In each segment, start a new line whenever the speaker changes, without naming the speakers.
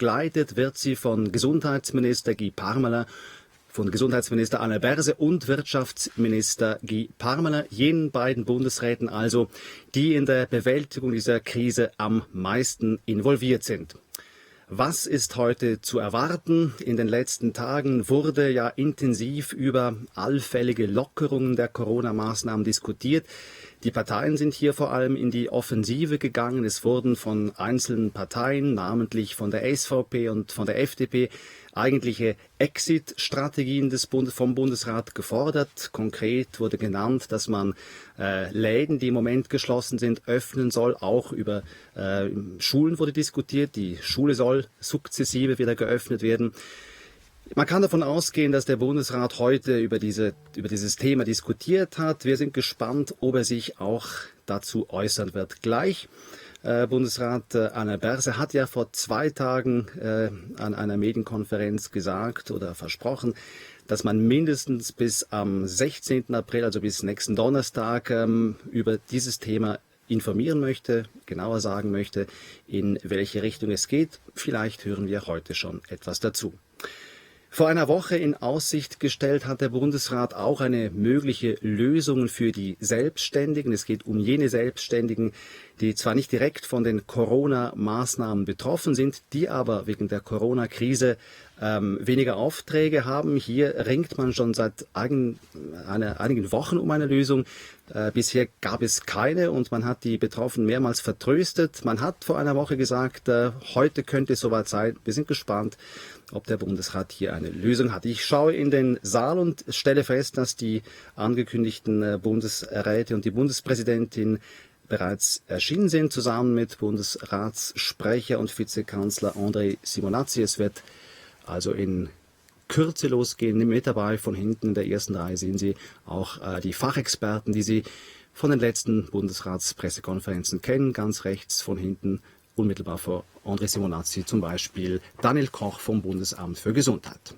Begleitet wird sie von Gesundheitsminister Guy Parmelin, von Gesundheitsminister Alain Berset und Wirtschaftsminister Guy Parmelin, jenen beiden Bundesräten also, die in der Bewältigung dieser Krise am meisten involviert sind. Was ist heute zu erwarten? In den letzten Tagen wurde ja intensiv über allfällige Lockerungen der Corona-Maßnahmen diskutiert. Die Parteien sind hier vor allem in die Offensive gegangen. Es wurden von einzelnen Parteien, namentlich von der SVP und von der FDP, eigentliche Exit-Strategien vom Bundesrat gefordert. Konkret wurde genannt, dass man Läden, die im Moment geschlossen sind, öffnen soll. Auch über Schulen wurde diskutiert. Die Schule soll sukzessive wieder geöffnet werden. Man kann davon ausgehen, dass der Bundesrat heute über dieses Thema diskutiert hat. Wir sind gespannt, ob er sich auch dazu äußern wird. Gleich Bundesrat Alain Berset hat ja vor 2 Tagen an einer Medienkonferenz gesagt oder versprochen, dass man mindestens bis am 16. April, also bis nächsten Donnerstag, über dieses Thema informieren möchte, genauer sagen möchte, in welche Richtung es geht. Vielleicht hören wir heute schon etwas dazu. Vor einer Woche in Aussicht gestellt hat der Bundesrat auch eine mögliche Lösung für die Selbstständigen. Es geht um jene Selbstständigen, die zwar nicht direkt von den Corona-Maßnahmen betroffen sind, die aber wegen der Corona-Krise weniger Aufträge haben. Hier ringt man schon seit einigen Wochen um eine Lösung. Bisher gab es keine und man hat die Betroffenen mehrmals vertröstet. Man hat vor einer Woche gesagt, heute könnte es soweit sein. Wir sind gespannt, ob der Bundesrat hier eine Lösung hat. Ich schaue in den Saal und stelle fest, dass die angekündigten Bundesräte und die Bundespräsidentin bereits erschienen sind, zusammen mit Bundesratssprecher und Vizekanzler André Simonazzi. Es wird also in Kürze losgehen. Mit dabei von hinten in der ersten Reihe sehen Sie auch die Fachexperten, die Sie von den letzten Bundesratspressekonferenzen kennen. Ganz rechts von hinten, unmittelbar vor André Simonazzi, zum Beispiel Daniel Koch vom Bundesamt für Gesundheit.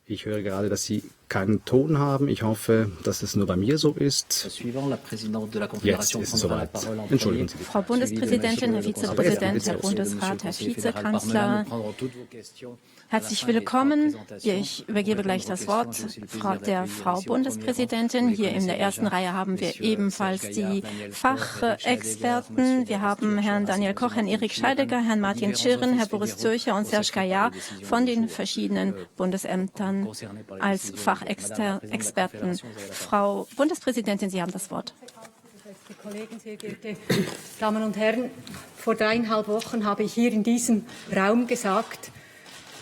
Ich höre gerade, dass Sie keinen Ton haben. Ich hoffe, dass es nur bei mir so ist. Jetzt ist es soweit. Entschuldigen Sie bitte.
Frau Bundespräsidentin, Herr Vizepräsident, Herr Bundesrat, Herr Vizekanzler, herzlich willkommen. Ich übergebe gleich das Wort der Frau Bundespräsidentin. Hier in der ersten Reihe haben wir ebenfalls die Fachexperten. Wir haben Herrn Daniel Koch, Herrn Erik Scheidegger, Herrn Martin Schirren, Herrn Boris Zürcher und Serge Gaillard von den verschiedenen Bundesämtern als Fachexperten. Frau Bundespräsidentin, Sie haben das Wort.
Sehr Kollegen, sehr geehrte Damen und Herren, vor 3,5 Wochen habe ich hier in diesem Raum gesagt,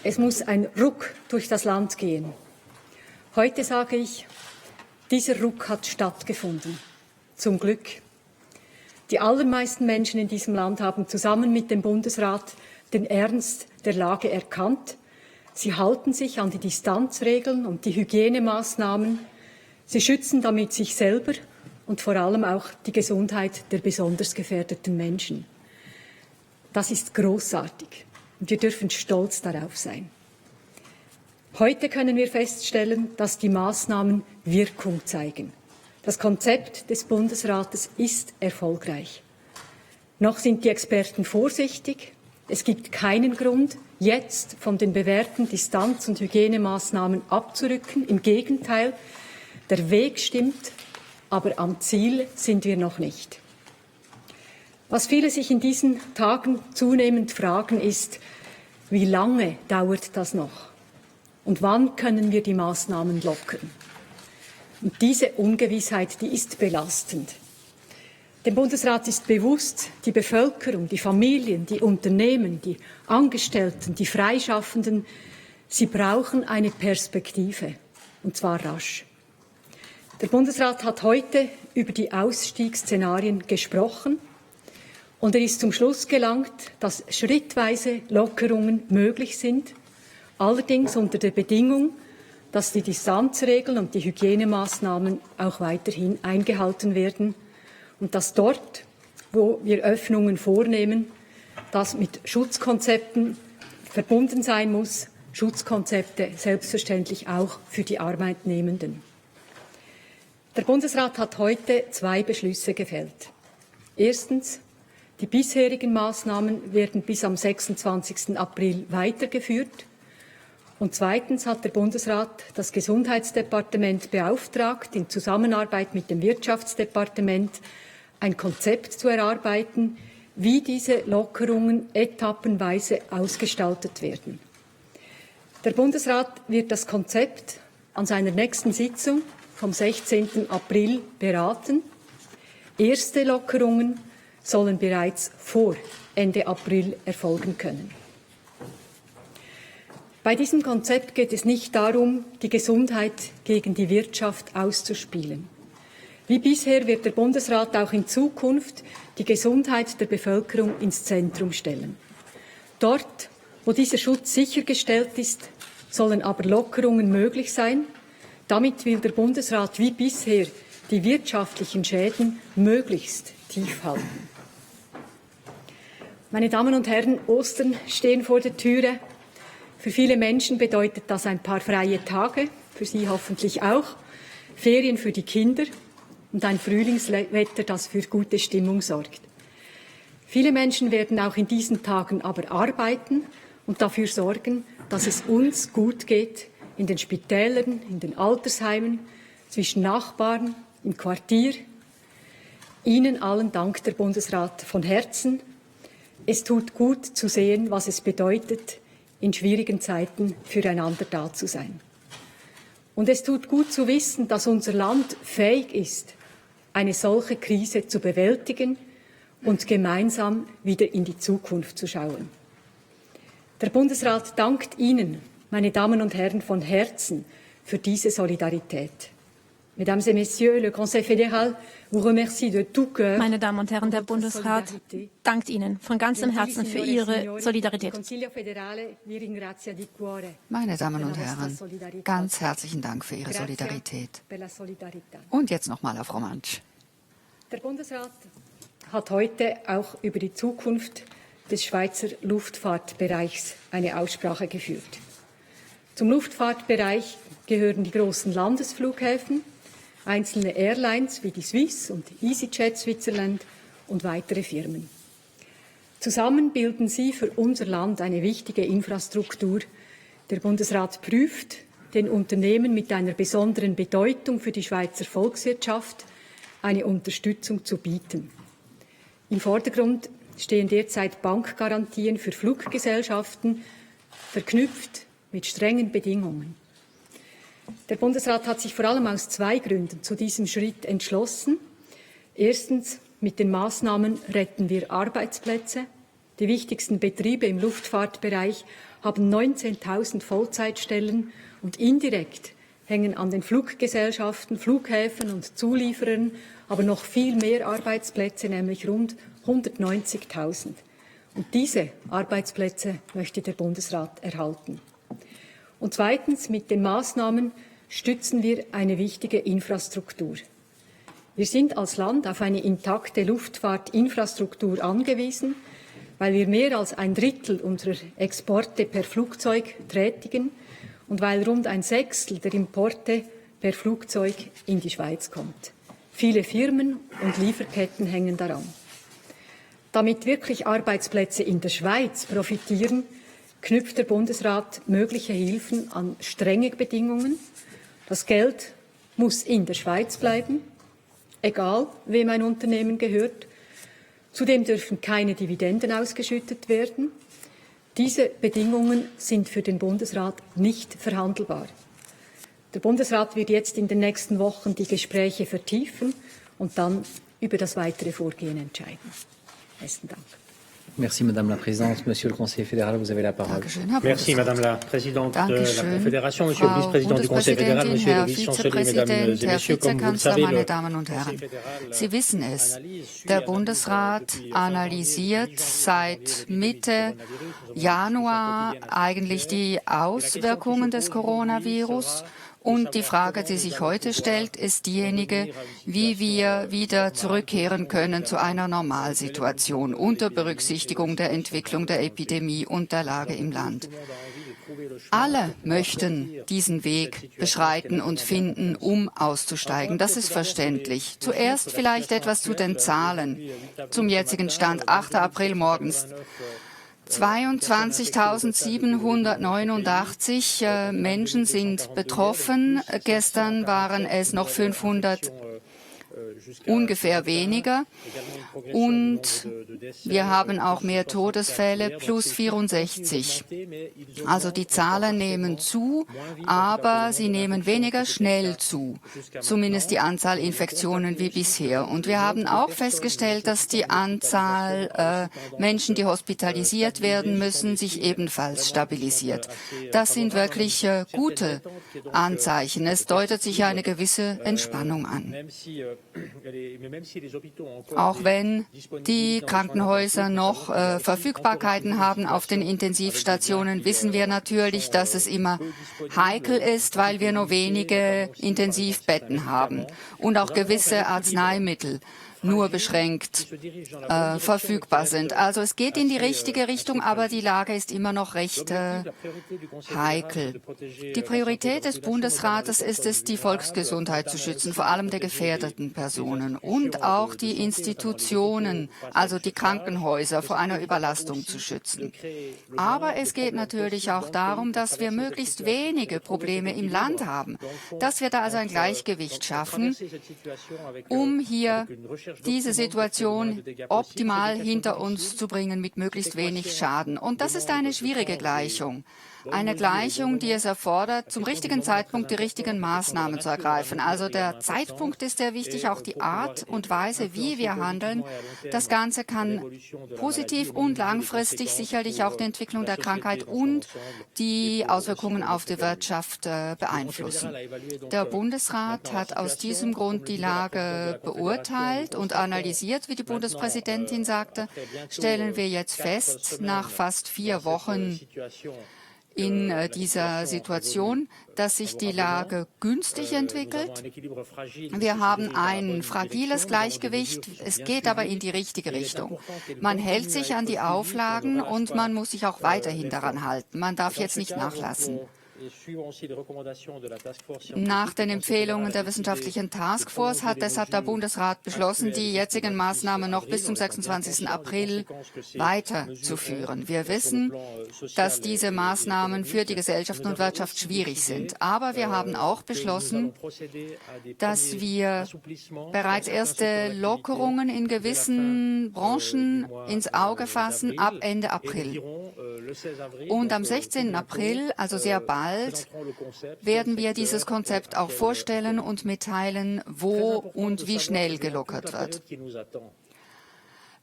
es muss ein Ruck durch das Land gehen. Heute sage ich, dieser Ruck hat stattgefunden. Zum Glück. Die allermeisten Menschen in diesem Land haben zusammen mit dem Bundesrat den Ernst der Lage erkannt. Sie halten sich an die Distanzregeln und die Hygienemaßnahmen. Sie schützen damit sich selber und vor allem auch die Gesundheit der besonders gefährdeten Menschen. Das ist großartig und wir dürfen stolz darauf sein. Heute können wir feststellen, dass die Maßnahmen Wirkung zeigen. Das Konzept des Bundesrates ist erfolgreich. Noch sind die Experten vorsichtig. Es gibt keinen Grund, jetzt von den bewährten Distanz- und Hygienemaßnahmen abzurücken. Im Gegenteil, der Weg stimmt, aber am Ziel sind wir noch nicht. Was viele sich in diesen Tagen zunehmend fragen, ist, wie lange dauert das noch? Und wann können wir die Maßnahmen lockern? Und diese Ungewissheit, die ist belastend. Dem Bundesrat ist bewusst, die Bevölkerung, die Familien, die Unternehmen, die Angestellten, die Freischaffenden, sie brauchen eine Perspektive, und zwar rasch. Der Bundesrat hat heute über die Ausstiegsszenarien gesprochen und er ist zum Schluss gelangt, dass schrittweise Lockerungen möglich sind, allerdings unter der Bedingung, dass die Distanzregeln und die Hygienemaßnahmen auch weiterhin eingehalten werden und dass dort, wo wir Öffnungen vornehmen, das mit Schutzkonzepten verbunden sein muss, Schutzkonzepte selbstverständlich auch für die Arbeitnehmenden. Der Bundesrat hat heute 2 Beschlüsse gefällt. Erstens, die bisherigen Maßnahmen werden bis am 26. April weitergeführt. Und zweitens hat der Bundesrat das Gesundheitsdepartement beauftragt, in Zusammenarbeit mit dem Wirtschaftsdepartement ein Konzept zu erarbeiten, wie diese Lockerungen etappenweise ausgestaltet werden. Der Bundesrat wird das Konzept an seiner nächsten Sitzung vom 16. April beraten. Erste Lockerungen sollen bereits vor Ende April erfolgen können. Bei diesem Konzept geht es nicht darum, die Gesundheit gegen die Wirtschaft auszuspielen. Wie bisher wird der Bundesrat auch in Zukunft die Gesundheit der Bevölkerung ins Zentrum stellen. Dort, wo dieser Schutz sichergestellt ist, sollen aber Lockerungen möglich sein. Damit will der Bundesrat wie bisher die wirtschaftlichen Schäden möglichst tief halten. Meine Damen und Herren, Ostern stehen vor der Türe. Für viele Menschen bedeutet das ein paar freie Tage, für Sie hoffentlich auch, Ferien für die Kinder und ein Frühlingswetter, das für gute Stimmung sorgt. Viele Menschen werden auch in diesen Tagen aber arbeiten und dafür sorgen, dass es uns gut geht, in den Spitälern, in den Altersheimen, zwischen Nachbarn, im Quartier. Ihnen allen dankt der Bundesrat von Herzen. Es tut gut zu sehen, was es bedeutet, in schwierigen Zeiten füreinander da zu sein. Und es tut gut zu wissen, dass unser Land fähig ist, eine solche Krise zu bewältigen und gemeinsam wieder in die Zukunft zu schauen. Der Bundesrat dankt Ihnen, meine Damen und Herren, von Herzen für diese Solidarität. Mesdames et Messieurs, le Conseil fédéral vous remercie de tout cœur.
Meine Damen und Herren, der Bundesrat dankt Ihnen von ganzem Herzen für Ihre Solidarität.
Meine Damen und Herren, ganz herzlichen Dank für Ihre Solidarität. Und jetzt nochmal auf Romansch.
Der Bundesrat hat heute auch über die Zukunft des Schweizer Luftfahrtbereichs eine Aussprache geführt. Zum Luftfahrtbereich gehören die großen Landesflughäfen, einzelne Airlines wie die Swiss und EasyJet Switzerland und weitere Firmen. Zusammen bilden sie für unser Land eine wichtige Infrastruktur. Der Bundesrat prüft, den Unternehmen mit einer besonderen Bedeutung für die Schweizer Volkswirtschaft eine Unterstützung zu bieten. Im Vordergrund stehen derzeit Bankgarantien für Fluggesellschaften, verknüpft mit strengen Bedingungen. Der Bundesrat hat sich vor allem aus 2 Gründen zu diesem Schritt entschlossen. Erstens, mit den Maßnahmen retten wir Arbeitsplätze. Die wichtigsten Betriebe im Luftfahrtbereich haben 19.000 Vollzeitstellen und indirekt hängen an den Fluggesellschaften, Flughäfen und Zulieferern aber noch viel mehr Arbeitsplätze, nämlich rund 190.000. Und diese Arbeitsplätze möchte der Bundesrat erhalten. Und zweitens, mit den Maßnahmen stützen wir eine wichtige Infrastruktur. Wir sind als Land auf eine intakte Luftfahrtinfrastruktur angewiesen, weil wir mehr als 1/3 unserer Exporte per Flugzeug tätigen und weil rund 1/6 der Importe per Flugzeug in die Schweiz kommt. Viele Firmen und Lieferketten hängen daran. Damit wirklich Arbeitsplätze in der Schweiz profitieren, knüpft der Bundesrat mögliche Hilfen an strenge Bedingungen. Das Geld muss in der Schweiz bleiben, egal wem ein Unternehmen gehört. Zudem dürfen keine Dividenden ausgeschüttet werden. Diese Bedingungen sind für den Bundesrat nicht verhandelbar. Der Bundesrat wird jetzt in den nächsten Wochen die Gespräche vertiefen und dann über das weitere Vorgehen entscheiden. Besten Dank.
Merci Madame la Présidente. Monsieur le Conseiller fédéral, vous avez la parole.
Merci Madame la Présidente de la Confédération, Monsieur le Vice-président du Conseil fédéral, Monsieur le Vice-Chancelier, Mesdames et Messieurs, comme vous le savez,
meine Damen und Herren, Sie wissen es, der Bundesrat analysiert seit Mitte Januar eigentlich die Auswirkungen des Coronavirus Und die Frage, die sich heute stellt, ist diejenige, wie wir wieder zurückkehren können zu einer Normalsituation unter Berücksichtigung der Entwicklung der Epidemie und der Lage im Land. Alle möchten diesen Weg beschreiten und finden, um auszusteigen. Das ist verständlich. Zuerst vielleicht etwas zu den Zahlen. Zum jetzigen Stand, 8. April morgens. 22.789 Menschen sind betroffen. Gestern waren es noch 500 ungefähr weniger. Und wir haben auch mehr Todesfälle, plus 64. Also die Zahlen nehmen zu, aber sie nehmen weniger schnell zu, zumindest die Anzahl Infektionen wie bisher. Und wir haben auch festgestellt, dass die Anzahl Menschen, die hospitalisiert werden müssen, sich ebenfalls stabilisiert. Das sind wirklich gute Anzeichen. Es deutet sich eine gewisse Entspannung an. Auch wenn die Krankenhäuser noch Verfügbarkeiten haben auf den Intensivstationen, wissen wir natürlich, dass es immer heikel ist, weil wir nur wenige Intensivbetten haben und auch gewisse Arzneimittel nur beschränkt verfügbar sind. Also es geht in die richtige Richtung, aber die Lage ist immer noch recht heikel. Die Priorität des Bundesrates ist es, die Volksgesundheit zu schützen, vor allem der gefährdeten Personen und auch die Institutionen, also die Krankenhäuser, vor einer Überlastung zu schützen. Aber es geht natürlich auch darum, dass wir möglichst wenige Probleme im Land haben, dass wir da also ein Gleichgewicht schaffen, um hier diese Situation optimal hinter uns zu bringen mit möglichst wenig Schaden. Und das ist eine schwierige Gleichung. Eine Gleichung, die es erfordert, zum richtigen Zeitpunkt die richtigen Maßnahmen zu ergreifen. Also der Zeitpunkt ist sehr wichtig, auch die Art und Weise, wie wir handeln. Das Ganze kann positiv und langfristig sicherlich auch die Entwicklung der Krankheit und die Auswirkungen auf die Wirtschaft beeinflussen. Der Bundesrat hat aus diesem Grund die Lage beurteilt und analysiert, wie die Bundespräsidentin sagte, stellen wir jetzt fest, nach fast 4 Wochen in dieser Situation, dass sich die Lage günstig entwickelt. Wir haben ein fragiles Gleichgewicht, es geht aber in die richtige Richtung. Man hält sich an die Auflagen und man muss sich auch weiterhin daran halten. Man darf jetzt nicht nachlassen. Nach den Empfehlungen der wissenschaftlichen Taskforce hat deshalb der Bundesrat beschlossen, die jetzigen Maßnahmen noch bis zum 26. April weiterzuführen. Wir wissen, dass diese Maßnahmen für die Gesellschaft und Wirtschaft schwierig sind. Aber wir haben auch beschlossen, dass wir bereits erste Lockerungen in gewissen Branchen ins Auge fassen ab Ende April. Und am 16. April, also sehr bald, werden wir dieses Konzept auch vorstellen und mitteilen, wo und wie schnell gelockert wird.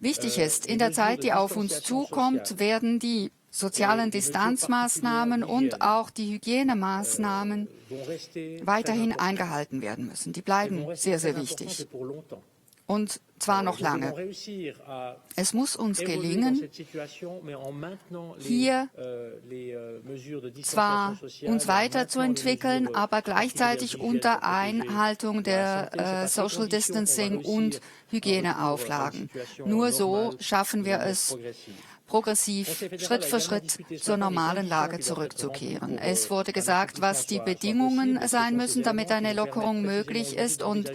Wichtig ist, in der Zeit, die auf uns zukommt, werden die sozialen Distanzmaßnahmen und auch die Hygienemaßnahmen weiterhin eingehalten werden müssen. Die bleiben sehr, sehr wichtig. Und zwar noch lange. Es muss uns gelingen, hier zwar uns weiterzuentwickeln, aber gleichzeitig unter Einhaltung der Social Distancing und Hygieneauflagen. Nur so schaffen wir es, progressiv, Schritt für Schritt zur normalen Lage zurückzukehren. Es wurde gesagt, was die Bedingungen sein müssen, damit eine Lockerung möglich ist. Und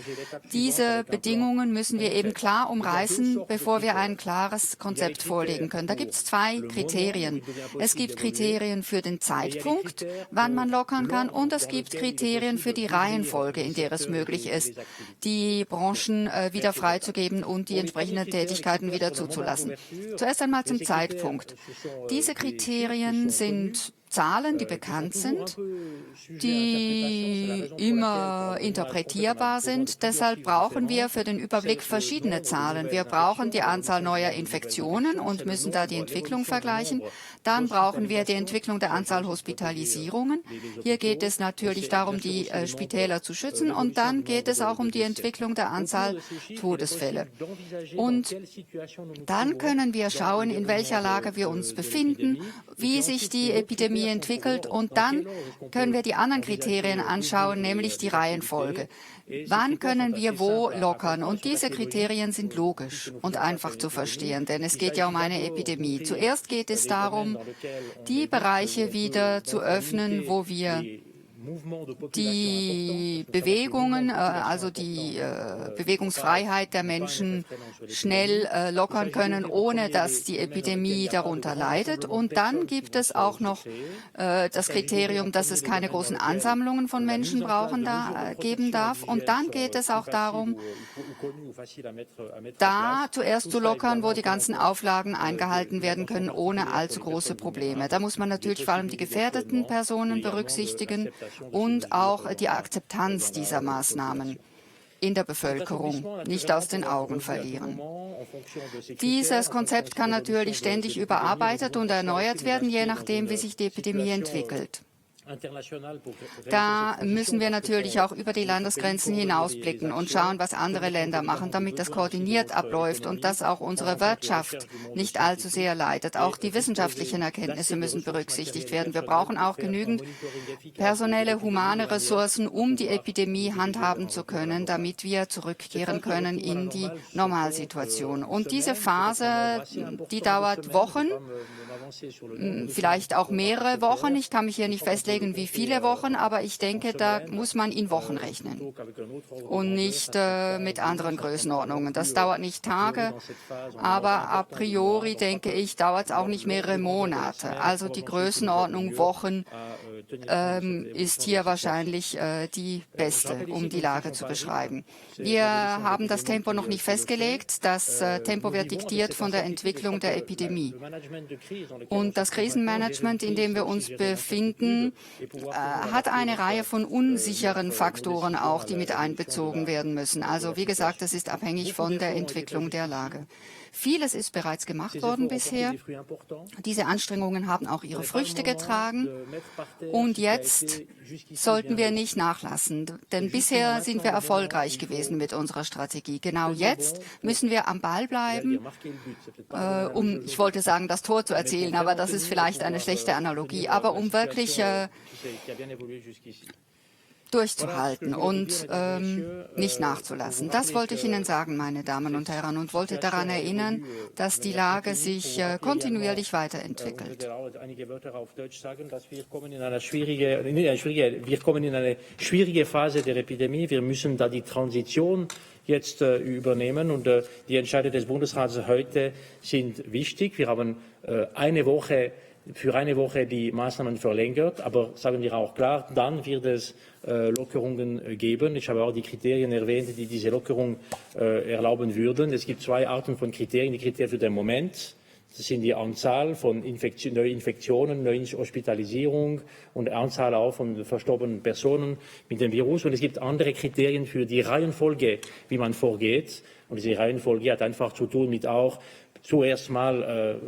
diese Bedingungen müssen wir eben klar umreißen, bevor wir ein klares Konzept vorlegen können. Da gibt es 2 Kriterien. Es gibt Kriterien für den Zeitpunkt, wann man lockern kann, und es gibt Kriterien für die Reihenfolge, in der es möglich ist, die Branchen wieder freizugeben und die entsprechenden Tätigkeiten wieder zuzulassen. Zuerst einmal zum Zeitpunkt. Diese Kriterien sind Zahlen, die bekannt sind, die immer interpretierbar sind. Deshalb brauchen wir für den Überblick verschiedene Zahlen. Wir brauchen die Anzahl neuer Infektionen und müssen da die Entwicklung vergleichen. Dann brauchen wir die Entwicklung der Anzahl Hospitalisierungen. Hier geht es natürlich darum, die Spitäler zu schützen. Und dann geht es auch um die Entwicklung der Anzahl Todesfälle. Und dann können wir schauen, in welcher Lage wir uns befinden, wie sich die Epidemie Epidemie entwickelt. Und dann können wir die anderen Kriterien anschauen, nämlich die Reihenfolge. Wann können wir wo lockern? Und diese Kriterien sind logisch und einfach zu verstehen, denn es geht ja um eine Epidemie. Zuerst geht es darum, die Bereiche wieder zu öffnen, wo wir die Bewegungen, also die Bewegungsfreiheit der Menschen schnell lockern können, ohne dass die Epidemie darunter leidet. Und dann gibt es auch noch das Kriterium, dass es keine großen Ansammlungen von Menschen geben darf. Und dann geht es auch darum, da zuerst zu lockern, wo die ganzen Auflagen eingehalten werden können, ohne allzu große Probleme. Da muss man natürlich vor allem die gefährdeten Personen berücksichtigen und auch die Akzeptanz dieser Maßnahmen in der Bevölkerung nicht aus den Augen verlieren. Dieses Konzept kann natürlich ständig überarbeitet und erneuert werden, je nachdem, wie sich die Epidemie entwickelt. Da müssen wir natürlich auch über die Landesgrenzen hinausblicken und schauen, was andere Länder machen, damit das koordiniert abläuft und dass auch unsere Wirtschaft nicht allzu sehr leidet. Auch die wissenschaftlichen Erkenntnisse müssen berücksichtigt werden. Wir brauchen auch genügend personelle, humane Ressourcen, um die Epidemie handhaben zu können, damit wir zurückkehren können in die Normalsituation. Und diese Phase, die dauert Wochen, vielleicht auch mehrere Wochen. Ich kann mich hier nicht festlegen, wie viele Wochen, aber ich denke, da muss man in Wochen rechnen und nicht mit anderen Größenordnungen. Das dauert nicht Tage, aber a priori, denke ich, dauert es auch nicht mehrere Monate. Also die Größenordnung Wochen ist hier wahrscheinlich die beste, um die Lage zu beschreiben. Wir haben das Tempo noch nicht festgelegt. Das Tempo wird diktiert von der Entwicklung der Epidemie. Und das Krisenmanagement, in dem wir uns befinden, hat eine Reihe von unsicheren Faktoren auch, die mit einbezogen werden müssen. Also wie gesagt, das ist abhängig von der Entwicklung der Lage. Vieles ist bereits gemacht worden bisher. Diese Anstrengungen haben auch ihre Früchte getragen. Und jetzt sollten wir nicht nachlassen, denn bisher sind wir erfolgreich gewesen mit unserer Strategie. Genau jetzt müssen wir am Ball bleiben, ich wollte sagen, das Tor zu erzielen, aber das ist vielleicht eine schlechte Analogie, aber um wirklich durchzuhalten und nicht nachzulassen. Das wollte ich Ihnen sagen, meine Damen und Herren, und wollte daran erinnern, dass die Lage sich kontinuierlich weiterentwickelt.
Wir kommen in eine schwierige Phase der Epidemie. Wir müssen da die Transition jetzt übernehmen und die Entscheide des Bundesrats heute sind wichtig. Wir haben für eine Woche die Maßnahmen verlängert, aber sagen wir auch klar, dann wird es Lockerungen geben. Ich habe auch die Kriterien erwähnt, die diese Lockerung erlauben würden. Es gibt zwei Arten von Kriterien. Die Kriterien für den Moment, das sind die Anzahl von Neuinfektionen, Neuhospitalisierung und Anzahl auch von verstorbenen Personen mit dem Virus. Und es gibt andere Kriterien für die Reihenfolge, wie man vorgeht. Und diese Reihenfolge hat einfach zu tun mit auch zuerst mal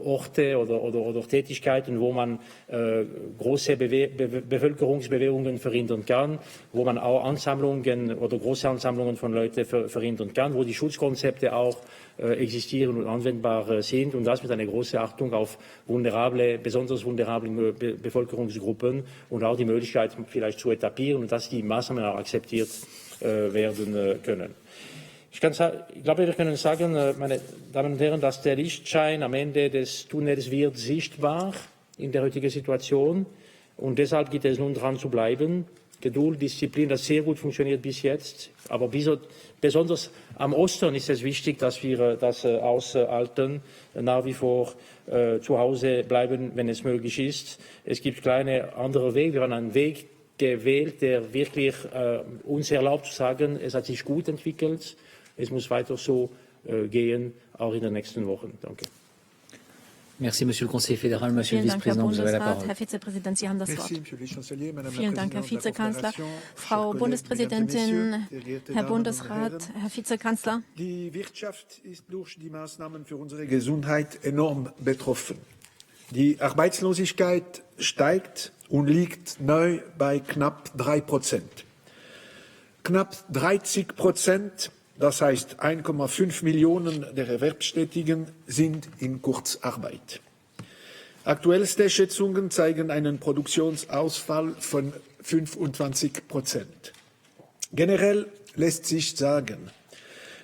Orte oder Tätigkeiten, wo man große Bevölkerungsbewegungen verhindern kann, wo man auch Ansammlungen oder große Ansammlungen von Leuten verhindern kann, wo die Schutzkonzepte auch existieren und anwendbar sind und das mit einer großen Achtung auf besonders vulnerable Bevölkerungsgruppen und auch die Möglichkeit vielleicht zu etablieren und dass die Maßnahmen auch akzeptiert werden können. Ich glaube, wir können sagen, meine Damen und Herren, dass der Lichtschein am Ende des Tunnels wird sichtbar in der heutigen Situation. Und deshalb gilt es nun dran zu bleiben. Geduld, Disziplin, das sehr gut funktioniert bis jetzt. Aber besonders am Ostern ist es wichtig, dass wir das aushalten, nach wie vor zu Hause bleiben, wenn es möglich ist. Es gibt kleine andere Wege. Wir haben einen Weg gewählt, der wirklich uns erlaubt zu sagen, es hat sich gut entwickelt. Es muss weiter so gehen, auch in den nächsten Wochen. Danke.
Merci, Monsieur le Conseiller fédéral, Monsieur le Vice-président, vous avez la parole.
Herr Vizepräsident, Sie haben das Wort. Vielen Dank, Herr Vizekanzler. Frau Bundespräsidentin, Herr Bundesrat, Herr Vizekanzler.
Die Wirtschaft ist durch die Maßnahmen für unsere Gesundheit enorm betroffen. Die Arbeitslosigkeit steigt und liegt neu bei knapp 3%. Knapp 30%, das heißt 1,5 Millionen der Erwerbstätigen, sind in Kurzarbeit. Aktuellste Schätzungen zeigen einen Produktionsausfall von 25%. Generell lässt sich sagen,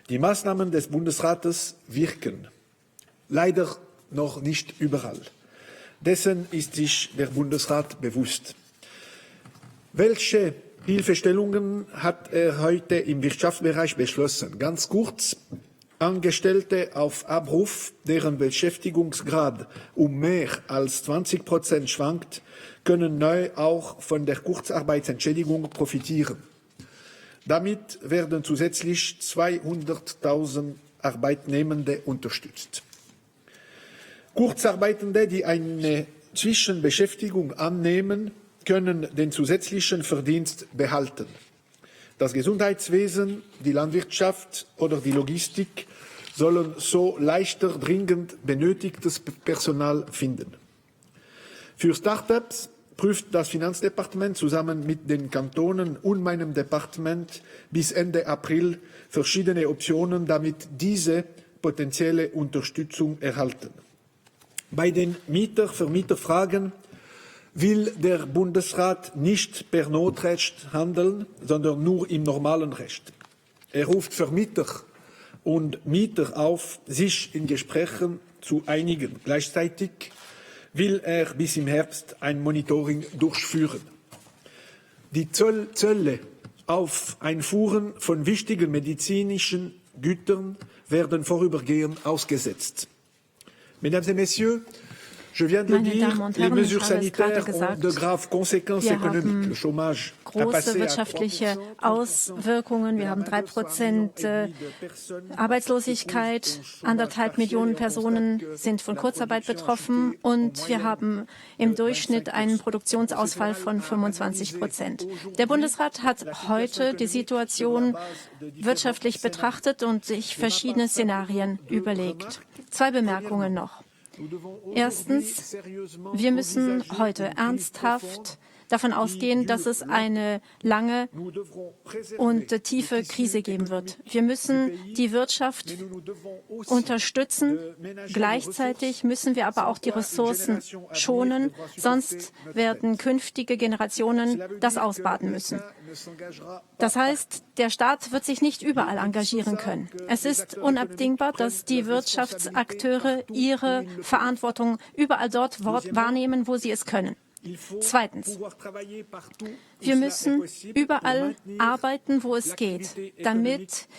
die Maßnahmen des Bundesrates wirken. Leider noch nicht überall. Dessen ist sich der Bundesrat bewusst. Welche Hilfestellungen hat er heute im Wirtschaftsbereich beschlossen? Ganz kurz: Angestellte auf Abruf, deren Beschäftigungsgrad um mehr als 20% schwankt, können neu auch von der Kurzarbeitsentschädigung profitieren. Damit werden zusätzlich 200.000 Arbeitnehmende unterstützt. Kurzarbeitende, die eine Zwischenbeschäftigung annehmen, können den zusätzlichen Verdienst behalten. Das Gesundheitswesen, die Landwirtschaft oder die Logistik sollen so leichter dringend benötigtes Personal finden. Für Start-ups prüft das Finanzdepartement zusammen mit den Kantonen und meinem Departement bis Ende April verschiedene Optionen, damit diese potenzielle Unterstützung erhalten. Bei den Mieter-Vermieter-Fragen will der Bundesrat nicht per Notrecht handeln, sondern nur im normalen Recht. Er ruft Vermieter und Mieter auf, sich in Gesprächen zu einigen. Gleichzeitig will er bis im Herbst ein Monitoring durchführen. Die Zölle auf Einfuhren von wichtigen medizinischen Gütern werden vorübergehend ausgesetzt. Mesdames et Messieurs, je viens de le dire, les mesures sanitaires ont de graves conséquences économiques. Le chômage a
große
passé
wirtschaftliche Auswirkungen. Wir haben 3% Arbeitslosigkeit, 1,5 Millionen Personen sind von Kurzarbeit betroffen und wir haben im Durchschnitt einen Produktionsausfall von 25%. Der Bundesrat hat heute die Situation wirtschaftlich betrachtet und sich verschiedene Szenarien überlegt. 2 Bemerkungen noch. Erstens, wir müssen heute ernsthaft davon ausgehen, dass es eine lange und tiefe Krise geben wird. Wir müssen die Wirtschaft unterstützen. Gleichzeitig müssen wir aber auch die Ressourcen schonen, sonst werden künftige Generationen das ausbaden müssen. Das heißt, der Staat wird sich nicht überall engagieren können. Es ist unabdingbar, dass die Wirtschaftsakteure ihre Verantwortung überall dort wahrnehmen, wo sie es können. Zweitens, wir müssen überall arbeiten, wo es geht, damit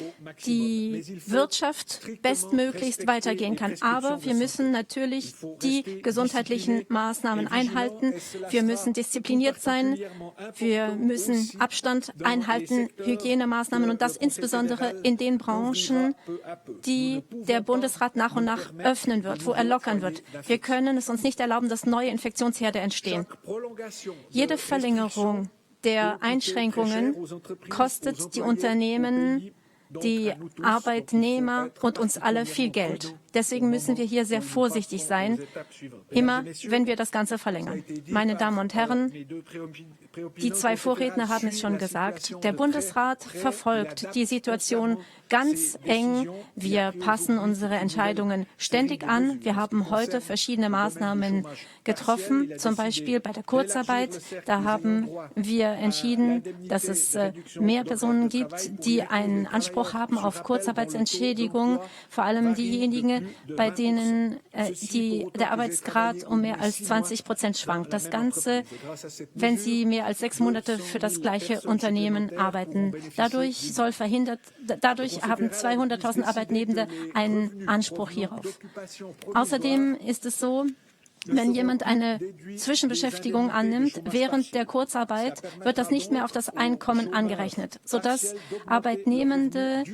die Wirtschaft bestmöglichst weitergehen kann. Aber wir müssen natürlich die gesundheitlichen Maßnahmen einhalten. Wir müssen diszipliniert sein. Wir müssen Abstand einhalten, Hygienemaßnahmen und das insbesondere in den Branchen, die der Bundesrat nach und nach öffnen wird, wo er lockern wird. Wir können es uns nicht erlauben, dass neue Infektionsherde entstehen. Jede Verlängerung der Einschränkungen kostet die Unternehmen, die Arbeitnehmer und uns alle viel Geld. Deswegen müssen wir hier sehr vorsichtig sein, immer wenn wir das Ganze verlängern. Meine Damen und Herren, die 2 Vorredner haben es schon gesagt. Der Bundesrat verfolgt die Situation ganz eng. Wir passen unsere Entscheidungen ständig an. Wir haben heute verschiedene Maßnahmen getroffen, zum Beispiel bei der Kurzarbeit. Da haben wir entschieden, dass es mehr Personen gibt, die einen Anspruch haben auf Kurzarbeitsentschädigung, vor allem diejenigen, bei denen der Arbeitsgrad um mehr als 20% schwankt. Das Ganze, wenn sie mehr als 6 Monate für das gleiche Unternehmen arbeiten. Dadurch haben 200.000 Arbeitnehmende einen Anspruch hierauf. Außerdem ist es so, wenn jemand eine Zwischenbeschäftigung annimmt, während der Kurzarbeit wird das nicht mehr auf das Einkommen angerechnet, sodass Arbeitnehmende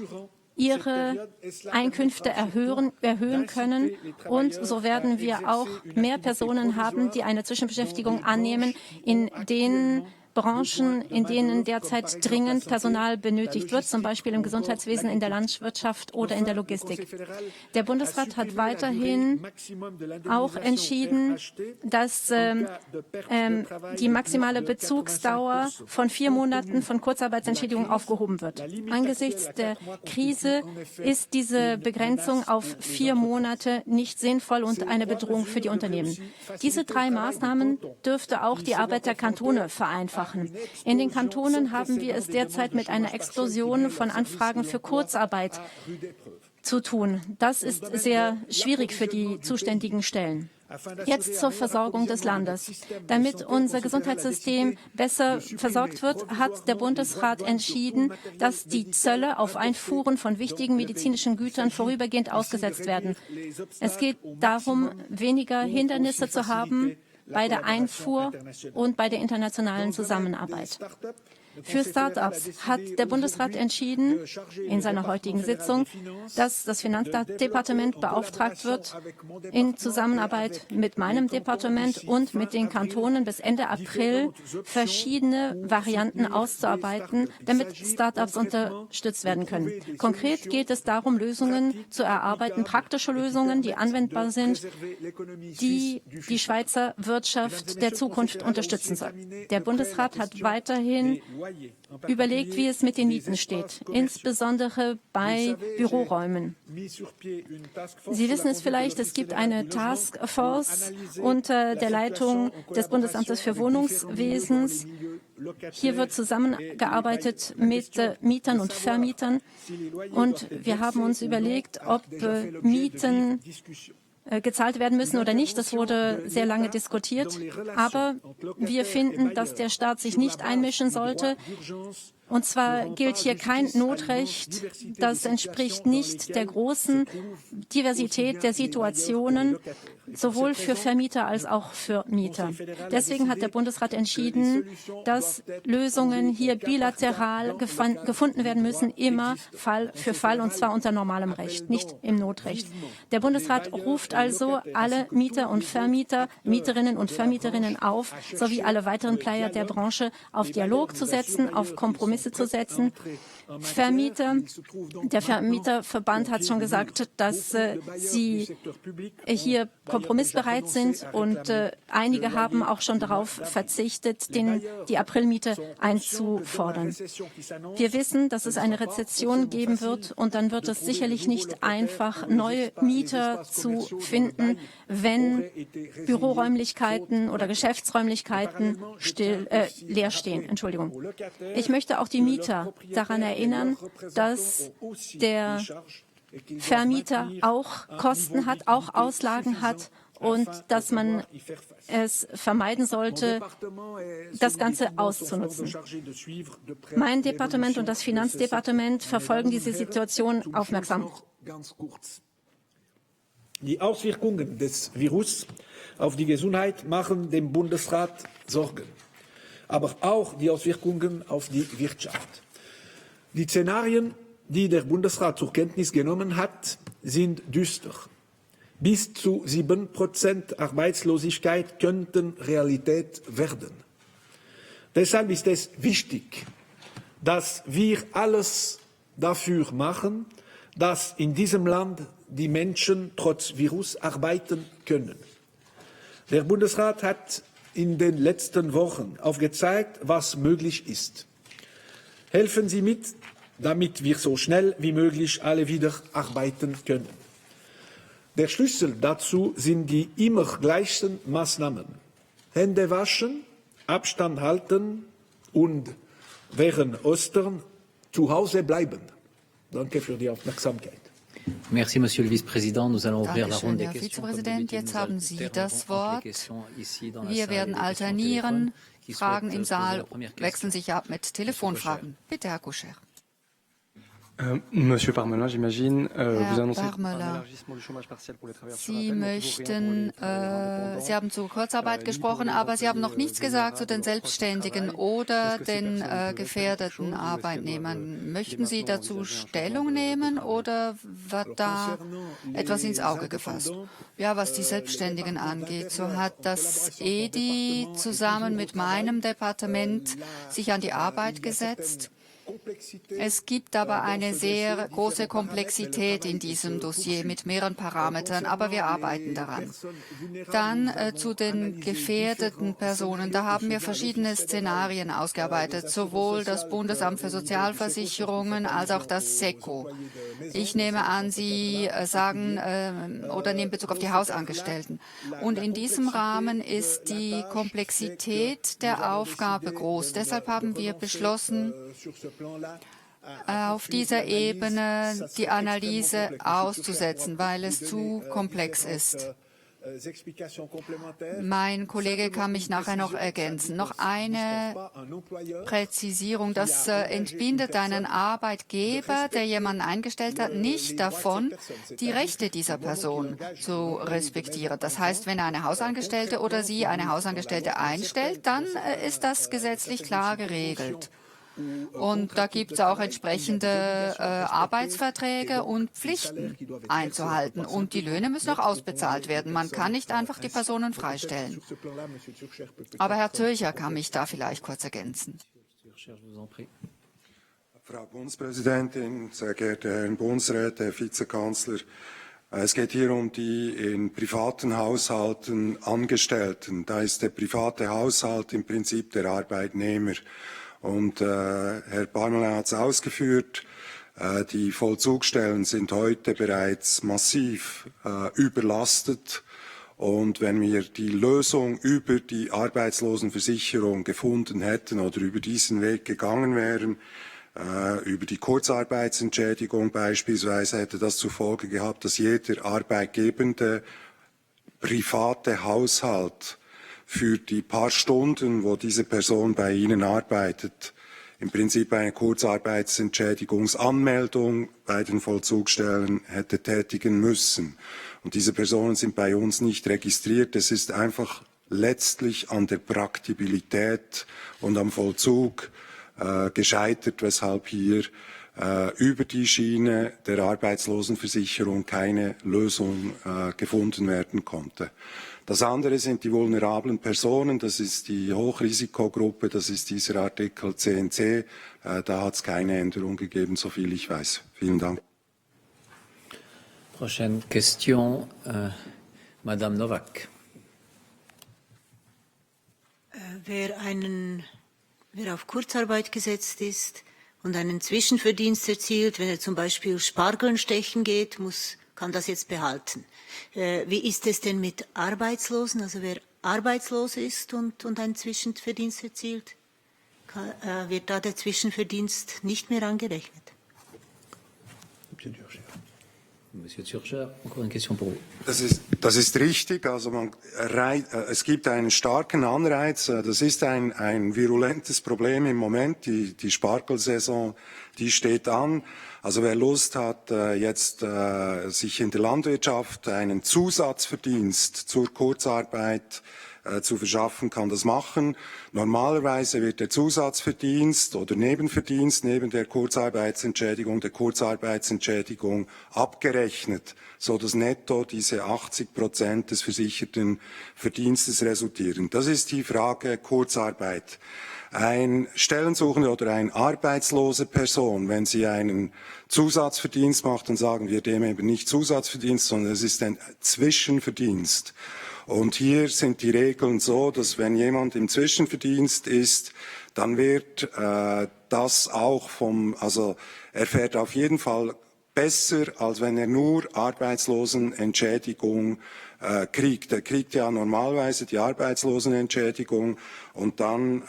ihre Einkünfte erhöhen können. Und so werden wir auch mehr Personen haben, die eine Zwischenbeschäftigung annehmen, in denen Branchen, in denen derzeit dringend Personal benötigt wird, zum Beispiel im Gesundheitswesen, in der Landwirtschaft oder in der Logistik. Der Bundesrat hat weiterhin auch entschieden, dass die maximale Bezugsdauer von 4 Monaten von Kurzarbeitsentschädigung aufgehoben wird. Angesichts der Krise ist diese Begrenzung auf 4 Monate nicht sinnvoll und eine Bedrohung für die Unternehmen. Diese 3 Maßnahmen dürfte auch die Arbeit der Kantone vereinfachen. In den Kantonen haben wir es derzeit mit einer Explosion von Anfragen für Kurzarbeit zu tun. Das ist sehr schwierig für die zuständigen Stellen. Jetzt zur Versorgung des Landes. Damit unser Gesundheitssystem besser versorgt wird, hat der Bundesrat entschieden, dass die Zölle auf Einfuhren von wichtigen medizinischen Gütern vorübergehend ausgesetzt werden. Es geht darum, weniger Hindernisse zu haben bei der Einfuhr und bei der internationalen Zusammenarbeit. Für Start-ups hat der Bundesrat entschieden, in seiner heutigen Sitzung, dass das Finanzdepartement beauftragt wird, in Zusammenarbeit mit meinem Departement und mit den Kantonen bis Ende April verschiedene Varianten auszuarbeiten, damit Start-ups unterstützt werden können. Konkret geht es darum, Lösungen zu erarbeiten, praktische Lösungen, die anwendbar sind, die die Schweizer Wirtschaft der Zukunft unterstützen soll. Der Bundesrat hat weiterhin überlegt, wie es mit den Mieten steht, insbesondere bei Büroräumen. Sie wissen es vielleicht, es gibt eine Taskforce unter der Leitung des Bundesamtes für Wohnungswesens. Hier wird zusammengearbeitet mit Mietern und Vermietern. Und wir haben uns überlegt, ob Mieten gezahlt werden müssen oder nicht. Das wurde sehr lange diskutiert. Aber wir finden, dass der Staat sich nicht einmischen sollte. Und zwar gilt hier kein Notrecht. Das entspricht nicht der großen Diversität der Situationen, sowohl für Vermieter als auch für Mieter. Deswegen hat der Bundesrat entschieden, dass Lösungen hier bilateral gefunden werden müssen, immer Fall für Fall, und zwar unter normalem Recht, nicht im Notrecht. Der Bundesrat ruft also alle Mieter und Vermieter, Mieterinnen und Vermieterinnen auf, sowie alle weiteren Player der Branche auf Dialog zu setzen, auf Kompromisse zu setzen. Der Vermieterverband hat schon gesagt, dass sie hier kompromissbereit sind, und einige haben auch schon darauf verzichtet, die Aprilmiete einzufordern. Wir wissen, dass es eine Rezession geben wird, und dann wird es sicherlich nicht einfach, neue Mieter zu finden, wenn Büroräumlichkeiten oder Geschäftsräumlichkeiten leer stehen. Entschuldigung. Ich möchte auch die Mieter daran erinnern, dass der Vermieter auch Kosten hat, auch Auslagen hat, und dass man es vermeiden sollte, das Ganze auszunutzen. Mein Departement und das Finanzdepartement verfolgen diese Situation aufmerksam.
Die Auswirkungen des Virus auf die Gesundheit machen dem Bundesrat Sorgen, aber auch die Auswirkungen auf die Wirtschaft. Die Szenarien, die der Bundesrat zur Kenntnis genommen hat, sind düster. Bis zu 7% Arbeitslosigkeit könnten Realität werden. Deshalb ist es wichtig, dass wir alles dafür machen, dass in diesem Land die Menschen trotz Virus arbeiten können. Der Bundesrat hat in den letzten Wochen aufgezeigt, was möglich ist. Helfen Sie mit, damit wir so schnell wie möglich alle wieder arbeiten können. Der Schlüssel dazu sind die immer gleichen Maßnahmen. Hände waschen, Abstand halten und während Ostern zu Hause bleiben. Danke für die Aufmerksamkeit.
Merci, Monsieur le Vice-Président. Nous allons ouvrir la
Dankeschön,
ronde des
Herr
questions.
Vizepräsident. Jetzt haben Sie das Wort. Wir werden alternieren. Fragen im Saal wechseln sich ab mit Telefonfragen. Bitte, Herr Coucher.
Monsieur Parmelin, j'imagine, vous
Herr
annoncez un
Parmelin,
élargissement du chômage partiel pour les travailleurs
Sie möchten, Sie haben zu Kurzarbeit gesprochen, aber Sie haben noch nichts gesagt zu den Selbstständigen oder den gefährdeten Arbeitnehmern. Möchten Sie dazu Stellung nehmen oder wird da etwas ins Auge gefasst? Ja, was die Selbstständigen angeht, so hat das EDI zusammen mit meinem Departement sich an die Arbeit gesetzt. Es gibt aber eine sehr große Komplexität in diesem Dossier mit mehreren Parametern, aber wir arbeiten daran. Dann zu den gefährdeten Personen. Da haben wir verschiedene Szenarien ausgearbeitet, sowohl das Bundesamt für Sozialversicherungen als auch das SECO. Ich nehme an, Sie sagen oder nehmen Bezug auf die Hausangestellten. Und in diesem Rahmen ist die Komplexität der Aufgabe groß. Deshalb haben wir beschlossen, auf dieser Ebene die Analyse auszusetzen, weil es zu komplex ist. Mein Kollege kann mich nachher noch ergänzen. Noch eine Präzisierung. Das entbindet einen Arbeitgeber, der jemanden eingestellt hat, nicht davon, die Rechte dieser Person zu respektieren. Das heißt, wenn eine Hausangestellte oder sie eine Hausangestellte einstellt, dann ist das gesetzlich klar geregelt. Und da gibt es auch entsprechende Arbeitsverträge und Pflichten einzuhalten. Und die Löhne müssen auch ausbezahlt werden. Man kann nicht einfach die Personen freistellen. Aber Herr Zürcher kann mich da vielleicht kurz ergänzen.
Frau Bundespräsidentin, sehr geehrte Herren Bundesräte, Herr Vizekanzler, es geht hier um die in privaten Haushalten Angestellten. Da ist der private Haushalt im Prinzip der Arbeitnehmer. Und Herr Parmelin hat es ausgeführt, die Vollzugsstellen sind heute bereits massiv überlastet. Und wenn wir die Lösung über die Arbeitslosenversicherung gefunden hätten oder über diesen Weg gegangen wären, über die Kurzarbeitsentschädigung beispielsweise, hätte das zur Folge gehabt, dass jeder arbeitgebende private Haushalt für die paar Stunden, wo diese Person bei Ihnen arbeitet, im Prinzip eine Kurzarbeitsentschädigungsanmeldung bei den Vollzugsstellen hätte tätigen müssen. Und diese Personen sind bei uns nicht registriert. Es ist einfach letztlich an der Praktikabilität und am Vollzug gescheitert, weshalb hier über die Schiene der Arbeitslosenversicherung keine Lösung gefunden werden konnte. Das andere sind die vulnerablen Personen, das ist die Hochrisikogruppe, das ist dieser Artikel 10c. Da hat es keine Änderung gegeben, soviel ich weiß. Vielen Dank.
Prochaine question, Madame Novak.
Wer auf Kurzarbeit gesetzt ist und einen Zwischenverdienst erzielt, wenn er zum Beispiel Spargeln stechen geht, kann das jetzt behalten. Wie ist es denn mit Arbeitslosen? Also wer arbeitslos ist und einen Zwischenverdienst erzielt, wird da der Zwischenverdienst nicht mehr angerechnet?
Monsieur Zürcher, encore eine question pour vous.
Das ist richtig. Also es gibt einen starken Anreiz. Das ist ein virulentes Problem im Moment. Die Spargelsaison, die steht an. Also wer Lust hat, jetzt sich in der Landwirtschaft einen Zusatzverdienst zur Kurzarbeit zu verschaffen, kann das machen. Normalerweise wird der Zusatzverdienst oder Nebenverdienst neben der Kurzarbeitsentschädigung abgerechnet, so dass netto diese 80% des versicherten Verdienstes resultieren. Das ist die Frage Kurzarbeit. Ein Stellensuchender oder eine arbeitslose Person, wenn sie einen Zusatzverdienst macht, dann sagen wir dem eben nicht Zusatzverdienst, sondern es ist ein Zwischenverdienst. Und hier sind die Regeln so, dass wenn jemand im Zwischenverdienst ist, dann wird das auch er fährt auf jeden Fall besser, als wenn er nur Arbeitslosenentschädigung kriegt. Er kriegt ja normalerweise die Arbeitslosenentschädigung und dann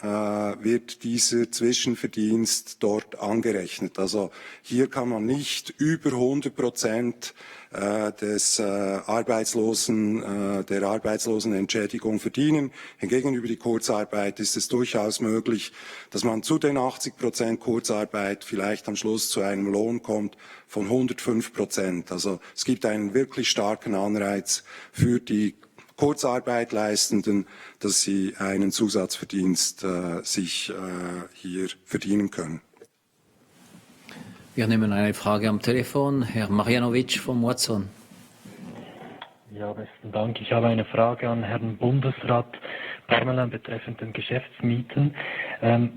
wird dieser Zwischenverdienst dort angerechnet. Also hier kann man nicht über 100% der Arbeitslosenentschädigung verdienen. Hingegen über die Kurzarbeit ist es durchaus möglich, dass man zu den 80% Kurzarbeit vielleicht am Schluss zu einem Lohn kommt von 105%. Also es gibt einen wirklich starken Anreiz für die Kurzarbeit Leistenden, dass sie einen Zusatzverdienst sich hier verdienen können.
Wir nehmen eine Frage am Telefon. Herr Marjanovic vom Watson.
Ja, besten Dank. Ich habe eine Frage an Herrn Bundesrat Parmelin betreffend den Geschäftsmieten.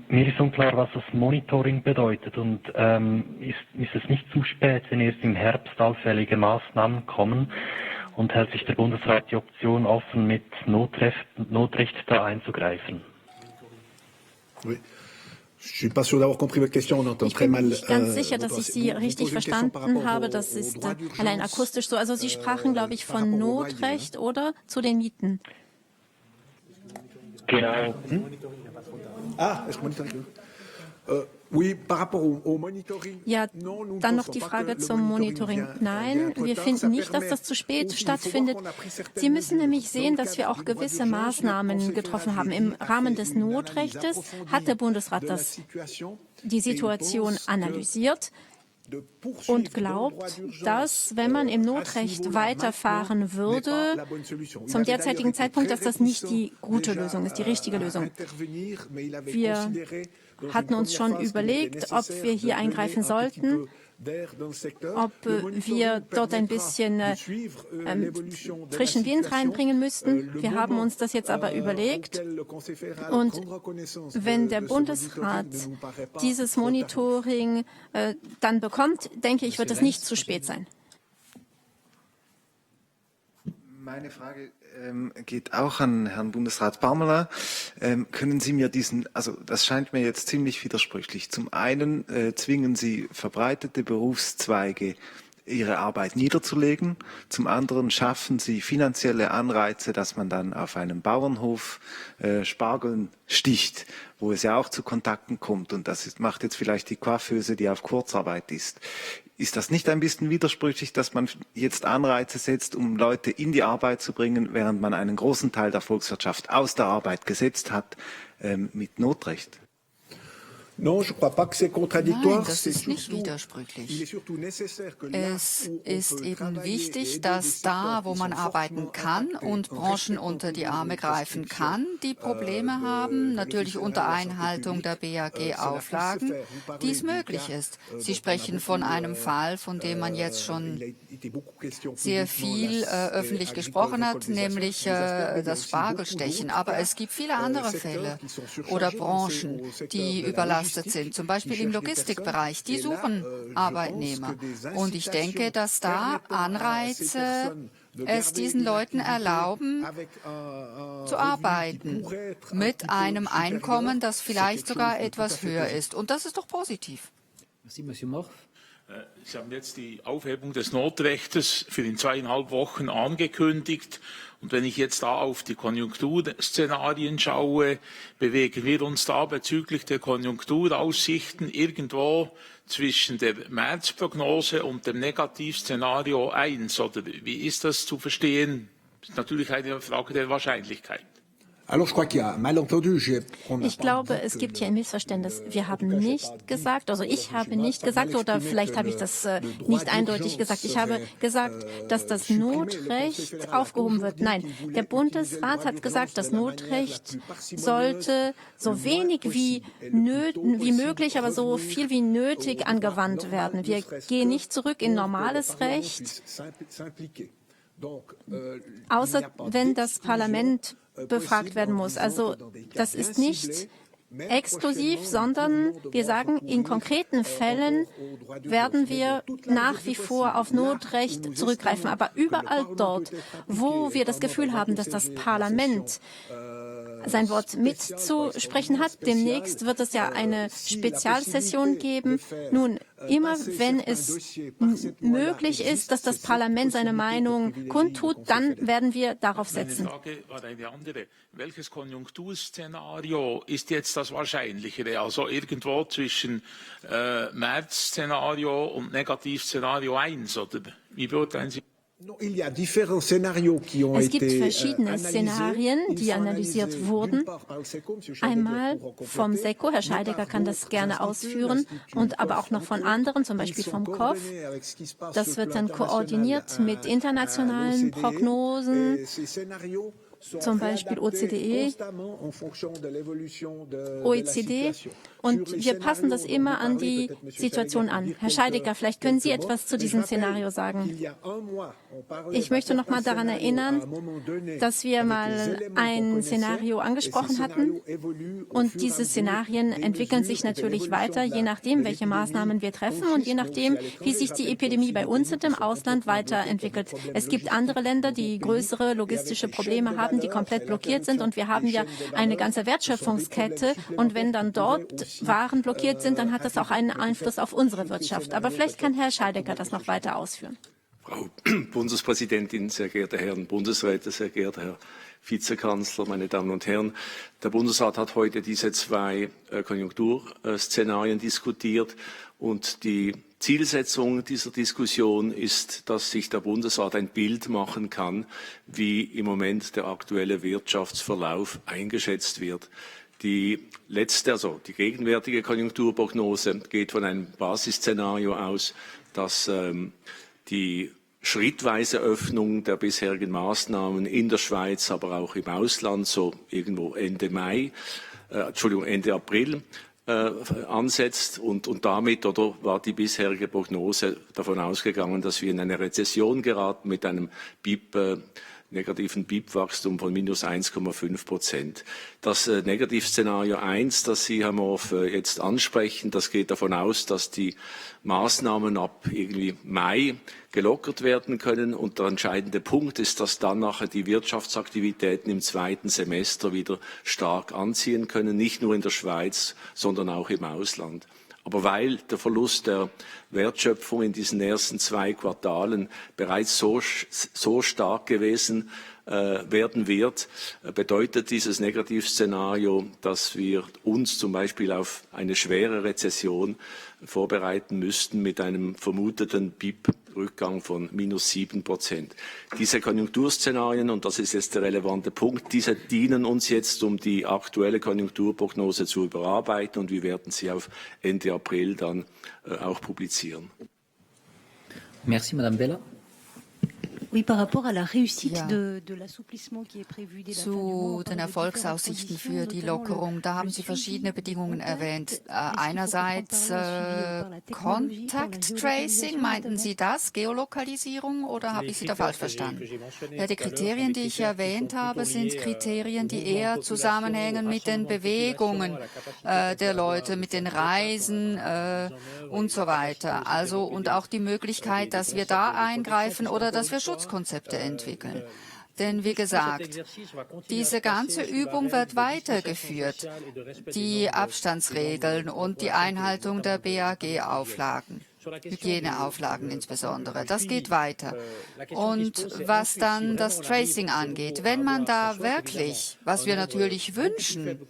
Mir ist unklar, was das Monitoring bedeutet und ist es nicht zu spät, wenn erst im Herbst allfällige Maßnahmen kommen und hält sich der Bundesrat die Option offen, mit Notrecht da einzugreifen?
Oui. Ich bin nicht
ganz sicher, dass ich Sie richtig verstanden habe. Das ist allein akustisch so. Also Sie sprachen, glaube ich, von Notrecht oder zu den Mieten.
Genau.
Ja, dann noch die Frage zum Monitoring. Nein, wir finden nicht, dass das zu spät stattfindet. Sie müssen nämlich sehen, dass wir auch gewisse Maßnahmen getroffen haben. Im Rahmen des Notrechtes hat der Bundesrat die Situation analysiert und glaubt, dass, wenn man im Notrecht weiterfahren würde, zum derzeitigen Zeitpunkt, dass das nicht die gute Lösung ist, die richtige Lösung. Wir hatten uns schon überlegt, ob wir hier eingreifen sollten, ob wir dort ein bisschen frischen Wind reinbringen müssten. Wir haben uns das jetzt aber überlegt. Und wenn der Bundesrat dieses Monitoring dann bekommt, denke ich, wird es nicht zu spät sein.
Meine Frage geht auch an Herrn Bundesrat Parmelin. Können Sie mir das scheint mir jetzt ziemlich widersprüchlich. Zum einen zwingen Sie verbreitete Berufszweige, ihre Arbeit niederzulegen. Zum anderen schaffen Sie finanzielle Anreize, dass man dann auf einem Bauernhof Spargeln sticht, wo es ja auch zu Kontakten kommt. Und das macht jetzt vielleicht die Coiffeuse, die auf Kurzarbeit ist. Ist das nicht ein bisschen widersprüchlich, dass man jetzt Anreize setzt, um Leute in die Arbeit zu bringen, während man einen großen Teil der Volkswirtschaft aus der Arbeit gesetzt hat mit Notrecht?
Nein, das ist nicht widersprüchlich. Es ist eben wichtig, dass da, wo man arbeiten kann und Branchen unter die Arme greifen kann, die Probleme haben, natürlich unter Einhaltung der BAG-Auflagen, dies möglich ist. Sie sprechen von einem Fall, von dem man jetzt schon sehr viel öffentlich gesprochen hat, nämlich das Spargelstechen. Aber es gibt viele andere Fälle oder Branchen, die überlassen sind, zum Beispiel im Logistikbereich. Die suchen Arbeitnehmer. Und ich denke, dass da Anreize es diesen Leuten erlauben, zu arbeiten mit einem Einkommen, das vielleicht sogar etwas höher ist. Und das ist doch positiv.
Sie haben jetzt die Aufhebung des Notrechtes für in 2,5 Wochen angekündigt. Und wenn ich jetzt da auf die Konjunkturszenarien schaue, bewegen wir uns da bezüglich der Konjunkturaussichten irgendwo zwischen der Märzprognose und dem Negativszenario 1. Oder wie ist das zu verstehen? Das ist natürlich eine Frage der Wahrscheinlichkeit.
Ich glaube, es gibt hier ein Missverständnis. Wir haben nicht gesagt, also ich habe nicht gesagt, oder vielleicht habe ich das nicht eindeutig gesagt. Ich habe gesagt, dass das Notrecht aufgehoben wird. Nein, der Bundesrat hat gesagt, das Notrecht sollte so wenig wie möglich, aber so viel wie nötig angewandt werden. Wir gehen nicht zurück in normales Recht, außer wenn das Parlament befragt werden muss. Also das ist nicht exklusiv, sondern wir sagen, in konkreten Fällen werden wir nach wie vor auf Notrecht zurückgreifen. Aber überall dort, wo wir das Gefühl haben, dass das Parlament sein Wort mitzusprechen hat, demnächst wird es ja eine Spezialsession geben. Nun, Immer wenn es möglich ist, dass das Parlament seine Meinung kundtut, dann werden wir darauf setzen.
Meine Frage war eine andere. Welches Konjunkturszenario ist jetzt das Wahrscheinlichere? Also irgendwo zwischen März-Szenario und Negativszenario 1, oder wie beurteilen Sie?
Es gibt verschiedene Szenarien, die analysiert wurden. Einmal vom SECO, Herr Scheidegger kann das gerne ausführen, und aber auch noch von anderen, zum Beispiel vom KOF. Das wird dann koordiniert mit internationalen Prognosen, zum Beispiel OCDE, OECD. Und wir passen das immer an die Situation an. Herr Scheidegger, vielleicht können Sie etwas zu diesem Szenario sagen. Ich möchte noch mal daran erinnern, dass wir mal ein Szenario angesprochen hatten. Und diese Szenarien entwickeln sich natürlich weiter, je nachdem, welche Maßnahmen wir treffen und je nachdem, wie sich die Epidemie bei uns und im Ausland weiterentwickelt. Es gibt andere Länder, die größere logistische Probleme haben, die komplett blockiert sind. Und wir haben ja eine ganze Wertschöpfungskette. Und wenn dann dort Waren blockiert sind, dann hat das auch einen Einfluss auf unsere Wirtschaft. Aber vielleicht kann Herr Scheidegger das noch weiter ausführen.
Frau Bundespräsidentin, sehr geehrte Herren Bundesräte, sehr geehrter Herr Vizekanzler, meine Damen und Herren. Der Bundesrat hat heute diese zwei Konjunkturszenarien diskutiert und die Zielsetzung dieser Diskussion ist, dass sich der Bundesrat ein Bild machen kann, wie im Moment der aktuelle Wirtschaftsverlauf eingeschätzt wird. Die gegenwärtige Konjunkturprognose geht von einem Basisszenario aus, dass die schrittweise Öffnung der bisherigen Maßnahmen in der Schweiz, aber auch im Ausland, so irgendwo Ende April ansetzt und damit war die bisherige Prognose davon ausgegangen, dass wir in eine Rezession geraten mit einem negativen BIP-Wachstum von minus 1,5%. Das Negativszenario 1, das Sie, Herr Morf, jetzt ansprechen, das geht davon aus, dass die Maßnahmen ab irgendwie Mai gelockert werden können. Und der entscheidende Punkt ist, dass dann nachher die Wirtschaftsaktivitäten im zweiten Semester wieder stark anziehen können, nicht nur in der Schweiz, sondern auch im Ausland. Aber weil der Verlust der Wertschöpfung in diesen ersten 2 Quartalen bereits so stark gewesen werden wird, bedeutet dieses Negativszenario, dass wir uns zum Beispiel auf eine schwere Rezession vorbereiten müssten mit einem vermuteten BIP-Rückgang von minus 7%. Diese Konjunkturszenarien, und das ist jetzt der relevante Punkt, diese dienen uns jetzt, um die aktuelle Konjunkturprognose zu überarbeiten, und wir werden sie auf Ende April dann auch publizieren.
Merci, Madame Bella.
Zu den Erfolgsaussichten für die Lockerung, da haben Sie verschiedene Bedingungen erwähnt. Einerseits Contact Tracing, meinten Sie das, Geolokalisierung, oder habe ich Sie da falsch verstanden? Ja, die Kriterien, die ich erwähnt habe, sind Kriterien, die eher zusammenhängen mit den Bewegungen der Leute, mit den Reisen und so weiter. Also, und auch die Möglichkeit, dass wir da eingreifen oder dass wir Schutzkonzepte entwickeln. Denn wie gesagt, diese ganze Übung wird weitergeführt, die Abstandsregeln und die Einhaltung der BAG-Auflagen. Hygieneauflagen insbesondere. Das geht weiter. Und was dann das Tracing angeht, wenn man da wirklich, was wir natürlich wünschen,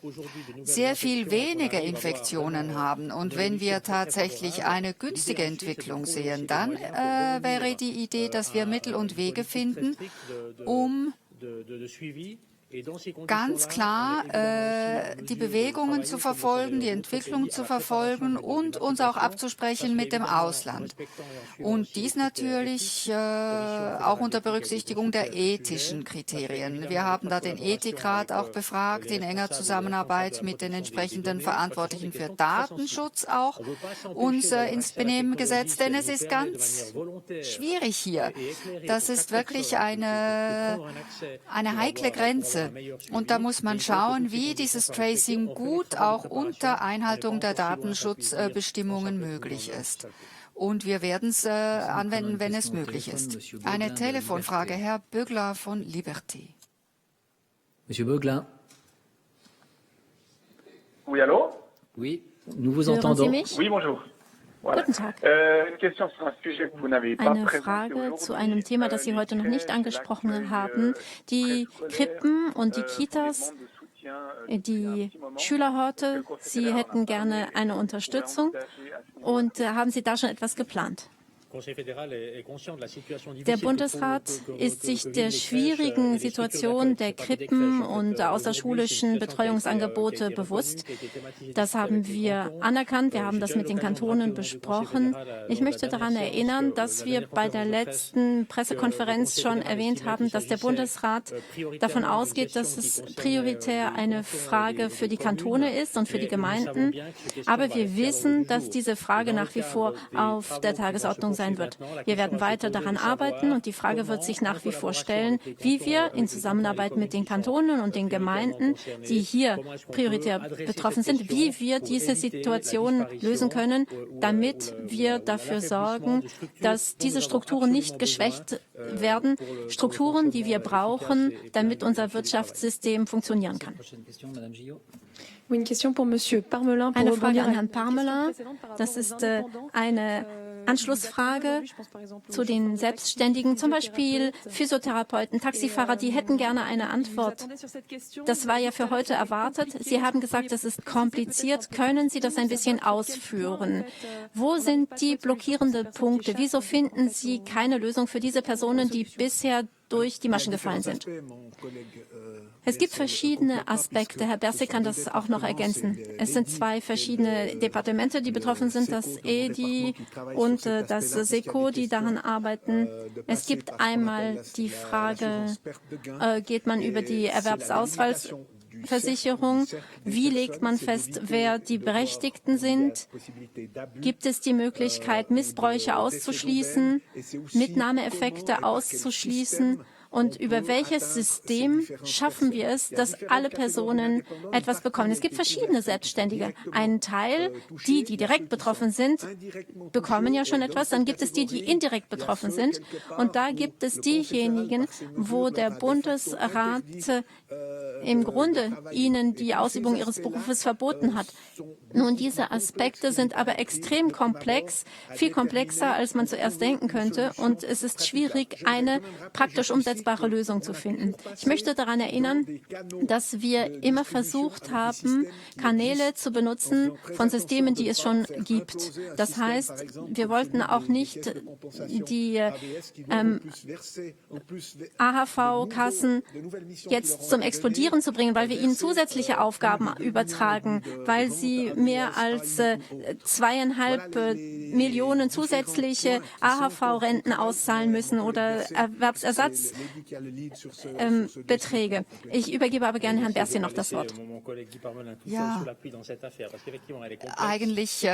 sehr viel weniger Infektionen haben und wenn wir tatsächlich eine günstige Entwicklung sehen, dann wäre die Idee, dass wir Mittel und Wege finden, um ganz klar die Bewegungen zu verfolgen, die Entwicklung zu verfolgen und uns auch abzusprechen mit dem Ausland. Und dies natürlich auch unter Berücksichtigung der ethischen Kriterien. Wir haben da den Ethikrat auch befragt, in enger Zusammenarbeit mit den entsprechenden Verantwortlichen für Datenschutz auch uns ins Benehmen gesetzt, denn es ist ganz schwierig hier. Das ist wirklich eine heikle Grenze. Und da muss man schauen, wie dieses Tracing gut auch unter Einhaltung der Datenschutzbestimmungen möglich ist. Und wir werden es anwenden, wenn es möglich ist. Eine Telefonfrage, Herr Bögler von Liberté.
Monsieur Bögler.
Oui, allô?
Oui, nous vous entendons.
Oui, bonjour.
Guten Tag. Eine Frage zu einem Thema, das Sie heute noch nicht angesprochen haben. Die Krippen und die Kitas, die Schülerhorte, Sie hätten gerne eine Unterstützung. Und haben Sie da schon etwas geplant? Der Bundesrat ist sich der schwierigen Situation der Krippen und außerschulischen Betreuungsangebote bewusst. Das haben wir anerkannt. Wir haben das mit den Kantonen besprochen. Ich möchte daran erinnern, dass wir bei der letzten Pressekonferenz schon erwähnt haben, dass der Bundesrat davon ausgeht, dass es prioritär eine Frage für die Kantone ist und für die Gemeinden. Aber wir wissen, dass diese Frage nach wie vor auf der Tagesordnung sein wird. Wir werden weiter daran arbeiten und die Frage wird sich nach wie vor stellen, wie wir in Zusammenarbeit mit den Kantonen und den Gemeinden, die hier prioritär betroffen sind, wie wir diese Situation lösen können, damit wir dafür sorgen, dass diese Strukturen nicht geschwächt werden, Strukturen, die wir brauchen, damit unser Wirtschaftssystem funktionieren kann. Eine Frage an Herrn Parmelin. Das ist eine Anschlussfrage zu den Selbstständigen, zum Beispiel Physiotherapeuten, Taxifahrer, die hätten gerne eine Antwort. Das war ja für heute erwartet. Sie haben gesagt, das ist kompliziert. Können Sie das ein bisschen ausführen? Wo sind die blockierenden Punkte? Wieso finden Sie keine Lösung für diese Personen, die bisher durch die Maschen gefallen sind? Es gibt verschiedene Aspekte. Herr Berset kann das auch noch ergänzen. Es sind zwei verschiedene Departemente, die betroffen sind, das EDI und das SECO, die daran arbeiten. Es gibt einmal die Frage, geht man über die Erwerbsausfallversicherung? Wie legt man fest, wer die Berechtigten sind? Gibt es die Möglichkeit, Missbräuche auszuschließen, Mitnahmeeffekte auszuschließen? Und über welches System schaffen wir es, dass alle Personen etwas bekommen? Es gibt verschiedene Selbstständige. Ein Teil, die direkt betroffen sind, bekommen ja schon etwas. Dann gibt es die indirekt betroffen sind. Und da gibt es diejenigen, wo der Bundesrat im Grunde ihnen die Ausübung ihres Berufes verboten hat. Nun, diese Aspekte sind aber extrem komplex, viel komplexer, als man zuerst denken könnte. Und es ist schwierig, eine praktisch umsetzbare Lösung zu finden. Ich möchte daran erinnern, dass wir immer versucht haben, Kanäle zu benutzen von Systemen, die es schon gibt. Das heißt, wir wollten auch nicht die AHV-Kassen jetzt zum Explodieren zu bringen, weil wir ihnen zusätzliche Aufgaben übertragen, weil sie mehr als 2,5 Millionen zusätzliche AHV-Renten auszahlen müssen oder Erwerbsersatzbeträge. Ich übergebe aber gerne Herrn Berset noch das Wort.
Ja, eigentlich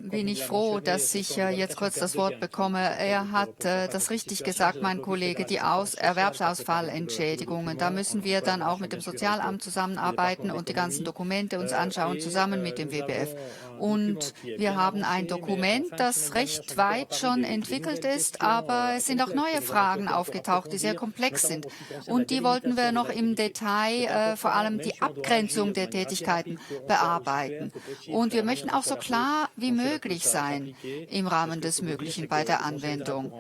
bin ich froh, dass ich jetzt kurz das Wort bekomme. Er hat das richtig gesagt, mein Kollege, die Erwerbsausfallentschädigungen. Da müssen wir dann auch mit dem Sozialamt zusammenarbeiten und die ganzen Dokumente uns anschauen, zusammen mit dem WBF. Und wir haben ein Dokument, das recht weit schon entwickelt ist, aber es sind auch neue Fragen aufgetaucht, die sehr komplex sind. Und die wollten wir noch im Detail, vor allem die Abgrenzung der Tätigkeiten, bearbeiten. Und wir möchten auch so klar wie möglich sein im Rahmen des Möglichen bei der Anwendung.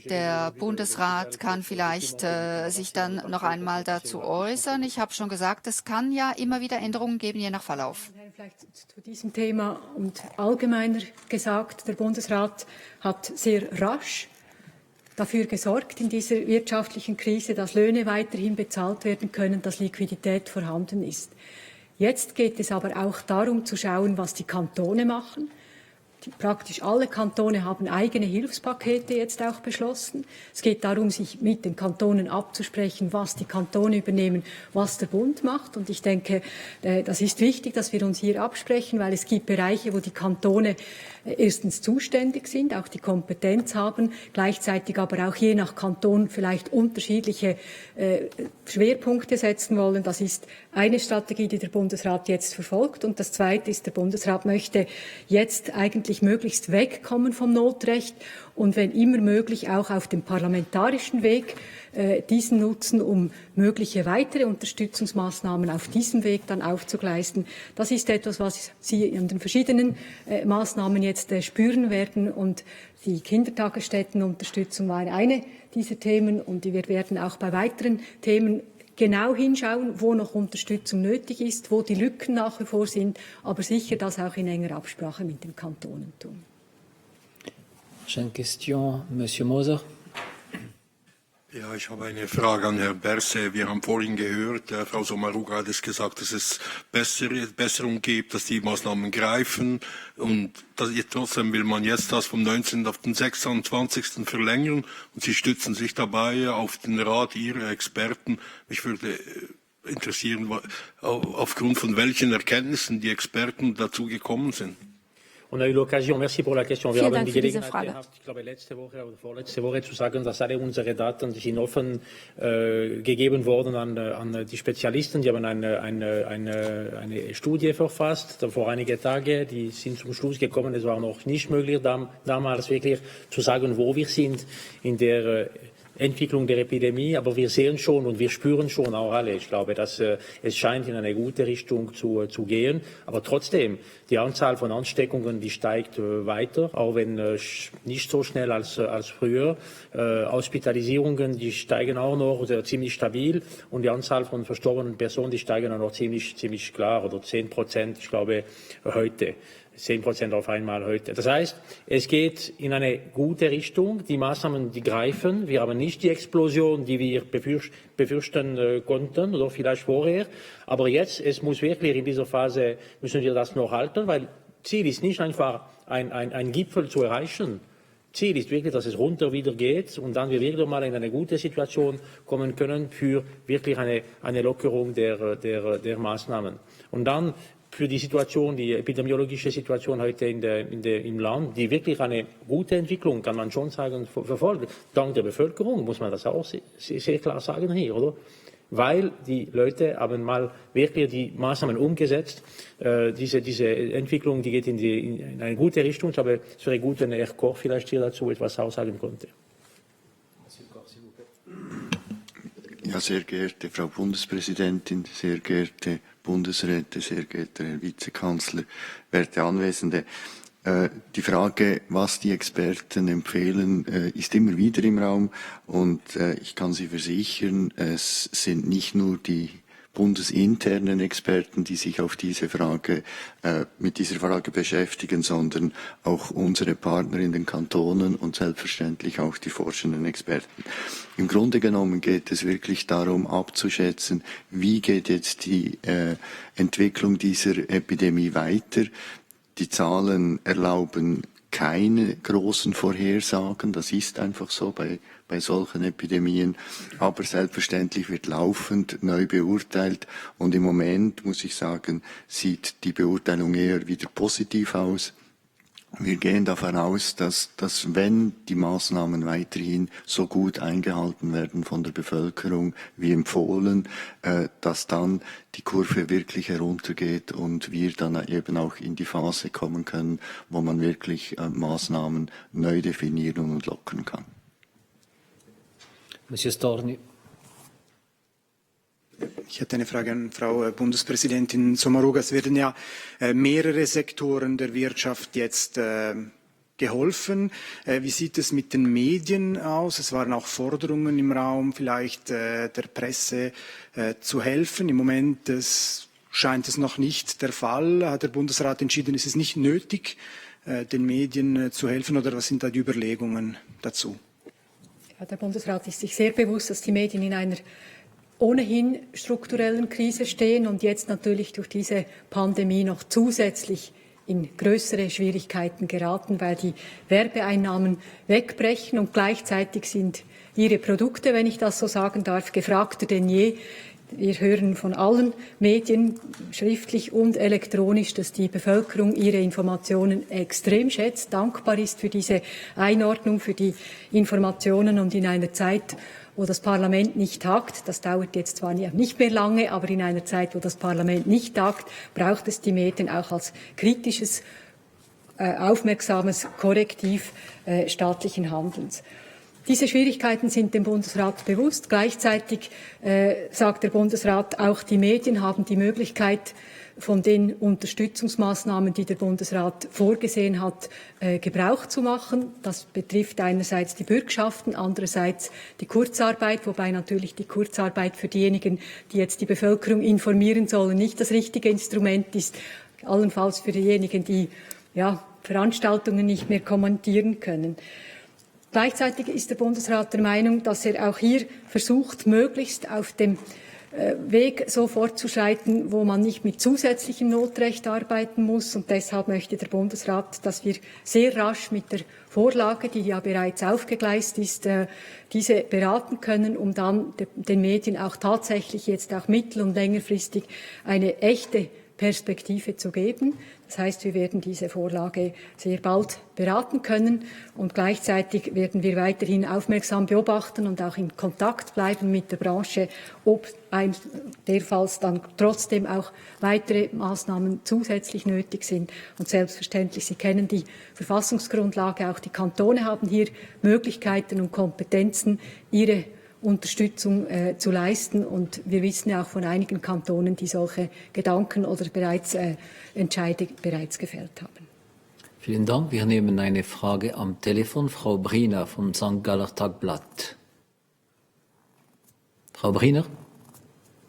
Der Bundesrat kann vielleicht sich dann noch einmal dazu äußern. Ich habe schon gesagt, es kann ja immer wieder Änderungen geben, je nach Verlauf.
Vielleicht zu diesem Thema und allgemeiner gesagt, der Bundesrat hat sehr rasch dafür gesorgt in dieser wirtschaftlichen Krise, dass Löhne weiterhin bezahlt werden können, dass Liquidität vorhanden ist. Jetzt geht es aber auch darum zu schauen, was die Kantone machen. Praktisch alle Kantone haben eigene Hilfspakete jetzt auch beschlossen. Es geht darum, sich mit den Kantonen abzusprechen, was die Kantone übernehmen, was der Bund macht. Und ich denke, das ist wichtig, dass wir uns hier absprechen, weil es gibt Bereiche, wo die Kantone erstens zuständig sind, auch die Kompetenz haben, gleichzeitig aber auch je nach Kanton vielleicht unterschiedliche Schwerpunkte setzen wollen. Das ist eine Strategie, die der Bundesrat jetzt verfolgt. Und das Zweite ist, der Bundesrat möchte jetzt eigentlich eigentlich möglichst wegkommen vom Notrecht und wenn immer möglich auch auf dem parlamentarischen Weg diesen nutzen, um mögliche weitere Unterstützungsmaßnahmen auf diesem Weg dann aufzugleisen. Das ist etwas, was Sie an den verschiedenen Maßnahmen jetzt spüren werden. Und die Kindertagesstättenunterstützung war eine dieser Themen. Und wir werden auch bei weiteren Themen genau hinschauen, wo noch Unterstützung nötig ist, wo die Lücken nach wie vor sind, aber sicher das auch in enger Absprache mit den Kantonen tun.
Prochaine question, Monsieur Moser.
Ja, ich habe eine Frage an Herrn Berset. Wir haben vorhin gehört, Frau Sommaruga hat es gesagt, dass es Besserung gibt, dass die Maßnahmen greifen. Und trotzdem will man jetzt das vom 19. auf den 26. verlängern. Und Sie stützen sich dabei auf den Rat Ihrer Experten. Mich würde interessieren, aufgrund von welchen Erkenntnissen die Experten dazu gekommen sind.
On a eu l'occasion, merci pour la question. Wir haben die Gelegenheit gehabt, ich glaube letzte Woche oder vorletzte Woche zu sagen, dass alle unsere Daten sind offen gegeben worden an die Spezialisten. Die haben eine Studie verfasst vor einigen Tagen. Die sind zum Schluss gekommen, es war noch nicht möglich, damals wirklich zu sagen, wo wir sind in der Entwicklung der Epidemie, aber wir sehen schon und wir spüren schon auch alle. Ich glaube, dass es scheint in eine gute Richtung zu gehen. Aber trotzdem, die Anzahl von Ansteckungen, die steigt weiter, auch wenn nicht so schnell als früher. Hospitalisierungen, die steigen auch noch ziemlich stabil und die Anzahl von verstorbenen Personen, die steigen auch noch ziemlich klar, oder 10%, ich glaube, heute. 10% auf einmal heute. Das heißt, es geht in eine gute Richtung. Die Maßnahmen, die greifen. Wir haben nicht die Explosion, die wir befürchten konnten oder vielleicht vorher. Aber jetzt, es muss wirklich in dieser Phase, müssen wir das noch halten, weil Ziel ist nicht einfach ein Gipfel zu erreichen. Ziel ist wirklich, dass es runter wieder geht und dann wir wieder mal in eine gute Situation kommen können für wirklich eine Lockerung der Maßnahmen. Und dann für die Situation, die epidemiologische Situation heute im Land, die wirklich eine gute Entwicklung, kann man schon sagen, verfolgt. Dank der Bevölkerung muss man das auch sehr klar sagen hier, oder? Weil die Leute haben mal wirklich die Maßnahmen umgesetzt. Diese Entwicklung, die geht in eine gute Richtung. Ich glaube, es wäre gut, wenn Herr Koch vielleicht hier dazu etwas aussagen könnte.
Ja, sehr geehrte Frau Bundespräsidentin, sehr geehrte Bundesräte, sehr geehrter Herr Vizekanzler, werte Anwesende. Die Frage, was die Experten empfehlen, ist immer wieder im Raum und ich kann Sie versichern, es sind nicht nur die bundesinternen Experten, die sich auf diese Frage, mit dieser Frage beschäftigen, sondern auch unsere Partner in den Kantonen und selbstverständlich auch die forschenden Experten. Im Grunde genommen geht es wirklich darum abzuschätzen, wie geht jetzt die Entwicklung dieser Epidemie weiter. Die Zahlen erlauben keine großen Vorhersagen, das ist einfach so bei solchen Epidemien, aber selbstverständlich wird laufend neu beurteilt und im Moment, muss ich sagen, sieht die Beurteilung eher wieder positiv aus. Wir gehen davon aus, dass wenn die Maßnahmen weiterhin so gut eingehalten werden von der Bevölkerung wie empfohlen, dass dann die Kurve wirklich heruntergeht und wir dann eben auch in die Phase kommen können, wo man wirklich Maßnahmen neu definieren und lockern kann.
Monsieur Storni.
Ich hätte eine Frage an Frau Bundespräsidentin Sommaruga. Es werden ja mehrere Sektoren der Wirtschaft jetzt geholfen. Wie sieht es mit den Medien aus? Es waren auch Forderungen im Raum, vielleicht der Presse zu helfen. Im Moment scheint es noch nicht der Fall. Hat der Bundesrat entschieden, ist es nicht nötig, den Medien zu helfen? Oder was sind da die Überlegungen dazu?
Ja, der Bundesrat ist sich sehr bewusst, dass die Medien in einer ohnehin strukturellen Krise stehen und jetzt natürlich durch diese Pandemie noch zusätzlich in größere Schwierigkeiten geraten, weil die Werbeeinnahmen wegbrechen und gleichzeitig sind ihre Produkte, wenn ich das so sagen darf, gefragter denn je. Wir hören von allen Medien, schriftlich und elektronisch, dass die Bevölkerung ihre Informationen extrem schätzt, dankbar ist für diese Einordnung, für die Informationen und in einer Zeit, wo das Parlament nicht tagt, das dauert jetzt zwar nicht mehr lange, aber in einer Zeit, wo das Parlament nicht tagt, braucht es die Medien auch als kritisches aufmerksames Korrektiv staatlichen Handelns. Diese Schwierigkeiten sind dem Bundesrat bewusst. Gleichzeitig sagt der Bundesrat, auch die Medien haben die Möglichkeit, von den Unterstützungsmaßnahmen, die der Bundesrat vorgesehen hat, Gebrauch zu machen. Das betrifft einerseits die Bürgschaften, andererseits die Kurzarbeit, wobei natürlich die Kurzarbeit für diejenigen, die jetzt die Bevölkerung informieren sollen, nicht das richtige Instrument ist, allenfalls für diejenigen, die Veranstaltungen nicht mehr kommentieren können. Gleichzeitig ist der Bundesrat der Meinung, dass er auch hier versucht, möglichst auf dem Weg so fortzuschreiten, wo man nicht mit zusätzlichem Notrecht arbeiten muss. Und deshalb möchte der Bundesrat, dass wir sehr rasch mit der Vorlage, die ja bereits aufgegleist ist, diese beraten können, um dann den Medien auch tatsächlich jetzt auch mittel- und längerfristig eine echte Perspektive zu geben. Das heißt, wir werden diese Vorlage sehr bald beraten können und gleichzeitig werden wir weiterhin aufmerksam beobachten und auch in Kontakt bleiben mit der Branche, ob derfalls dann trotzdem auch weitere Maßnahmen zusätzlich nötig sind. Und selbstverständlich, Sie kennen die Verfassungsgrundlage, auch die Kantone haben hier Möglichkeiten und Kompetenzen, ihre Unterstützung zu leisten. Und wir wissen ja auch von einigen Kantonen, die solche Gedanken oder bereits Entscheide bereits gefällt haben.
Vielen Dank. Wir nehmen eine Frage am Telefon. Frau Briner vom St. Galler Tagblatt. Frau Briner.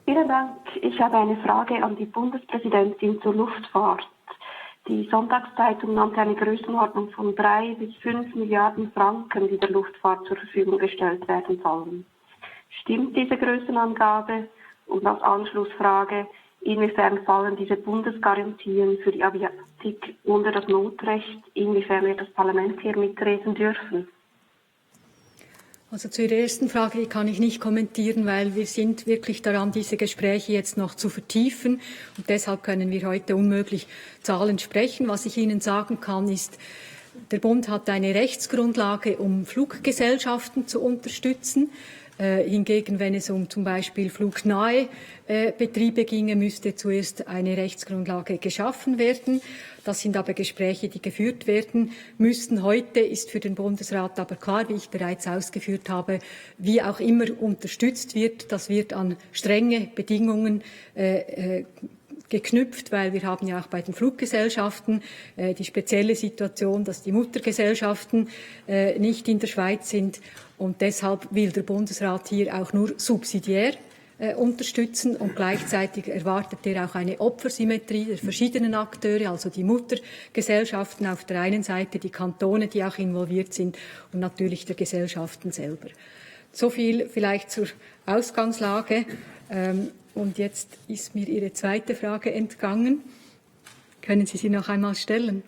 Vielen Dank. Ich habe eine Frage an die Bundespräsidentin zur Luftfahrt. Die Sonntagszeitung nannte eine Größenordnung von 3 bis 5 Milliarden Franken, die der Luftfahrt zur Verfügung gestellt werden sollen. Stimmt diese Größenangabe? Und als Anschlussfrage, inwiefern fallen diese Bundesgarantien für die Aviatik unter das Notrecht? Inwiefern wird das Parlament hier mitreden dürfen?
Also zur ersten Frage, die kann ich nicht kommentieren, weil wir sind wirklich daran, diese Gespräche jetzt noch zu vertiefen. Und deshalb können wir heute unmöglich Zahlen sprechen. Was ich Ihnen sagen kann, ist, der Bund hat eine Rechtsgrundlage, um Fluggesellschaften zu unterstützen. Hingegen, wenn es um zum Beispiel flugnahe Betriebe ginge, müsste zuerst eine Rechtsgrundlage geschaffen werden. Das sind aber Gespräche, die geführt werden müssten. Heute ist für den Bundesrat aber klar, wie ich bereits ausgeführt habe, wie auch immer unterstützt wird. Das wird an strenge Bedingungen geknüpft, weil wir haben ja auch bei den Fluggesellschaften die spezielle Situation, dass die Muttergesellschaften nicht in der Schweiz sind. Und deshalb will der Bundesrat hier auch nur subsidiär unterstützen und gleichzeitig erwartet er auch eine Opfersymmetrie der verschiedenen Akteure, also die Muttergesellschaften auf der einen Seite, die Kantone, die auch involviert sind und natürlich der Gesellschaften selber. So viel vielleicht zur Ausgangslage. Und jetzt ist mir Ihre zweite Frage entgangen. Können Sie sie noch einmal stellen?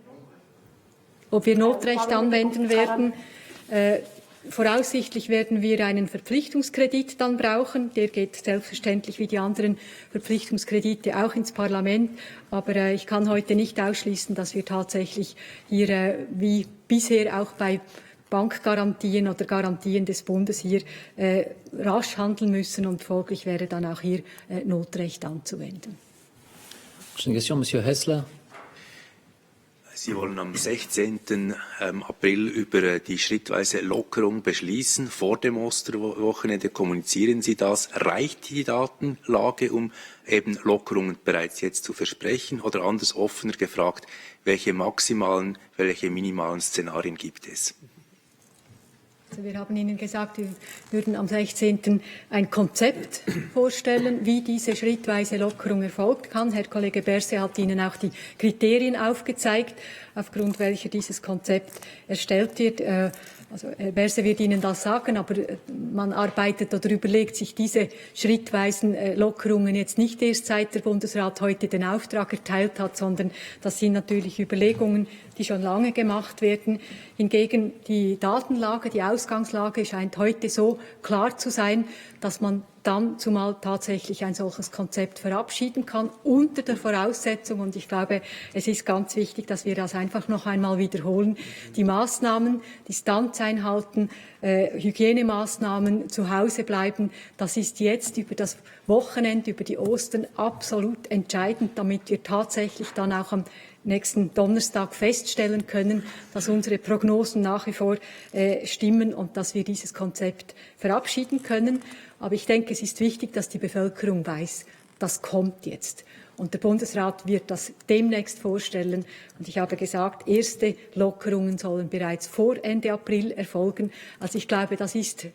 Ob wir Notrecht anwenden werden? Voraussichtlich werden wir einen Verpflichtungskredit dann brauchen. Der geht selbstverständlich wie die anderen Verpflichtungskredite auch ins Parlament. Aber ich kann heute nicht ausschließen, dass wir tatsächlich hier wie bisher auch bei Bankgarantien oder Garantien des Bundes hier rasch handeln müssen und folglich wäre dann auch hier Notrecht anzuwenden.
Monsieur Hessler.
Sie wollen am 16. April über die schrittweise Lockerung beschließen. Vor dem Osterwochenende kommunizieren Sie das. Reicht die Datenlage, um eben Lockerungen bereits jetzt zu versprechen? Oder anders offener gefragt, welche maximalen, welche minimalen Szenarien gibt es?
Also wir haben Ihnen gesagt, wir würden am 16. ein Konzept vorstellen, wie diese schrittweise Lockerung erfolgen kann. Herr Kollege Berset hat Ihnen auch die Kriterien aufgezeigt, aufgrund welcher dieses Konzept erstellt wird. Also Herr Berset wird Ihnen das sagen, aber man arbeitet oder überlegt sich diese schrittweisen Lockerungen jetzt nicht erst seit der Bundesrat heute den Auftrag erteilt hat, sondern das sind natürlich Überlegungen, die schon lange gemacht werden. Hingegen die Datenlage, die Ausgangslage scheint heute so klar zu sein, dass man dann zumal tatsächlich ein solches Konzept verabschieden kann, unter der Voraussetzung, und ich glaube, es ist ganz wichtig, dass wir das einfach noch einmal wiederholen, die Maßnahmen, Distanz einhalten, Hygienemaßnahmen, zu Hause bleiben, das ist jetzt über das Wochenende, über die Ostern absolut entscheidend, damit wir tatsächlich dann auch am nächsten Donnerstag feststellen können, dass unsere Prognosen nach wie vor stimmen und dass wir dieses Konzept verabschieden können. Aber ich denke, es ist wichtig, dass die Bevölkerung weiß, das kommt jetzt. Und der Bundesrat wird das demnächst vorstellen. Und ich habe gesagt, erste Lockerungen sollen bereits vor Ende April erfolgen. Also ich glaube, das ist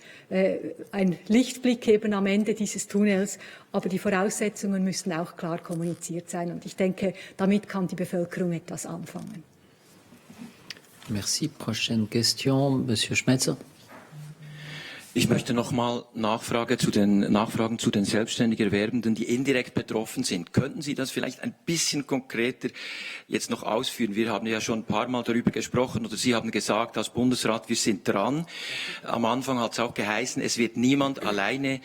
ein Lichtblick eben am Ende dieses Tunnels. Aber die Voraussetzungen müssen auch klar kommuniziert sein. Und ich denke, damit kann die Bevölkerung etwas anfangen.
Merci. Prochaine question, Monsieur Schmetzer.
Ich möchte nochmal nachfragen zu den selbstständig Erwerbenden, die indirekt betroffen sind. Könnten Sie das vielleicht ein bisschen konkreter jetzt noch ausführen? Wir haben ja schon ein paar Mal darüber gesprochen oder Sie haben gesagt als Bundesrat, wir sind dran. Am Anfang hat es auch geheißen, es wird niemand alleine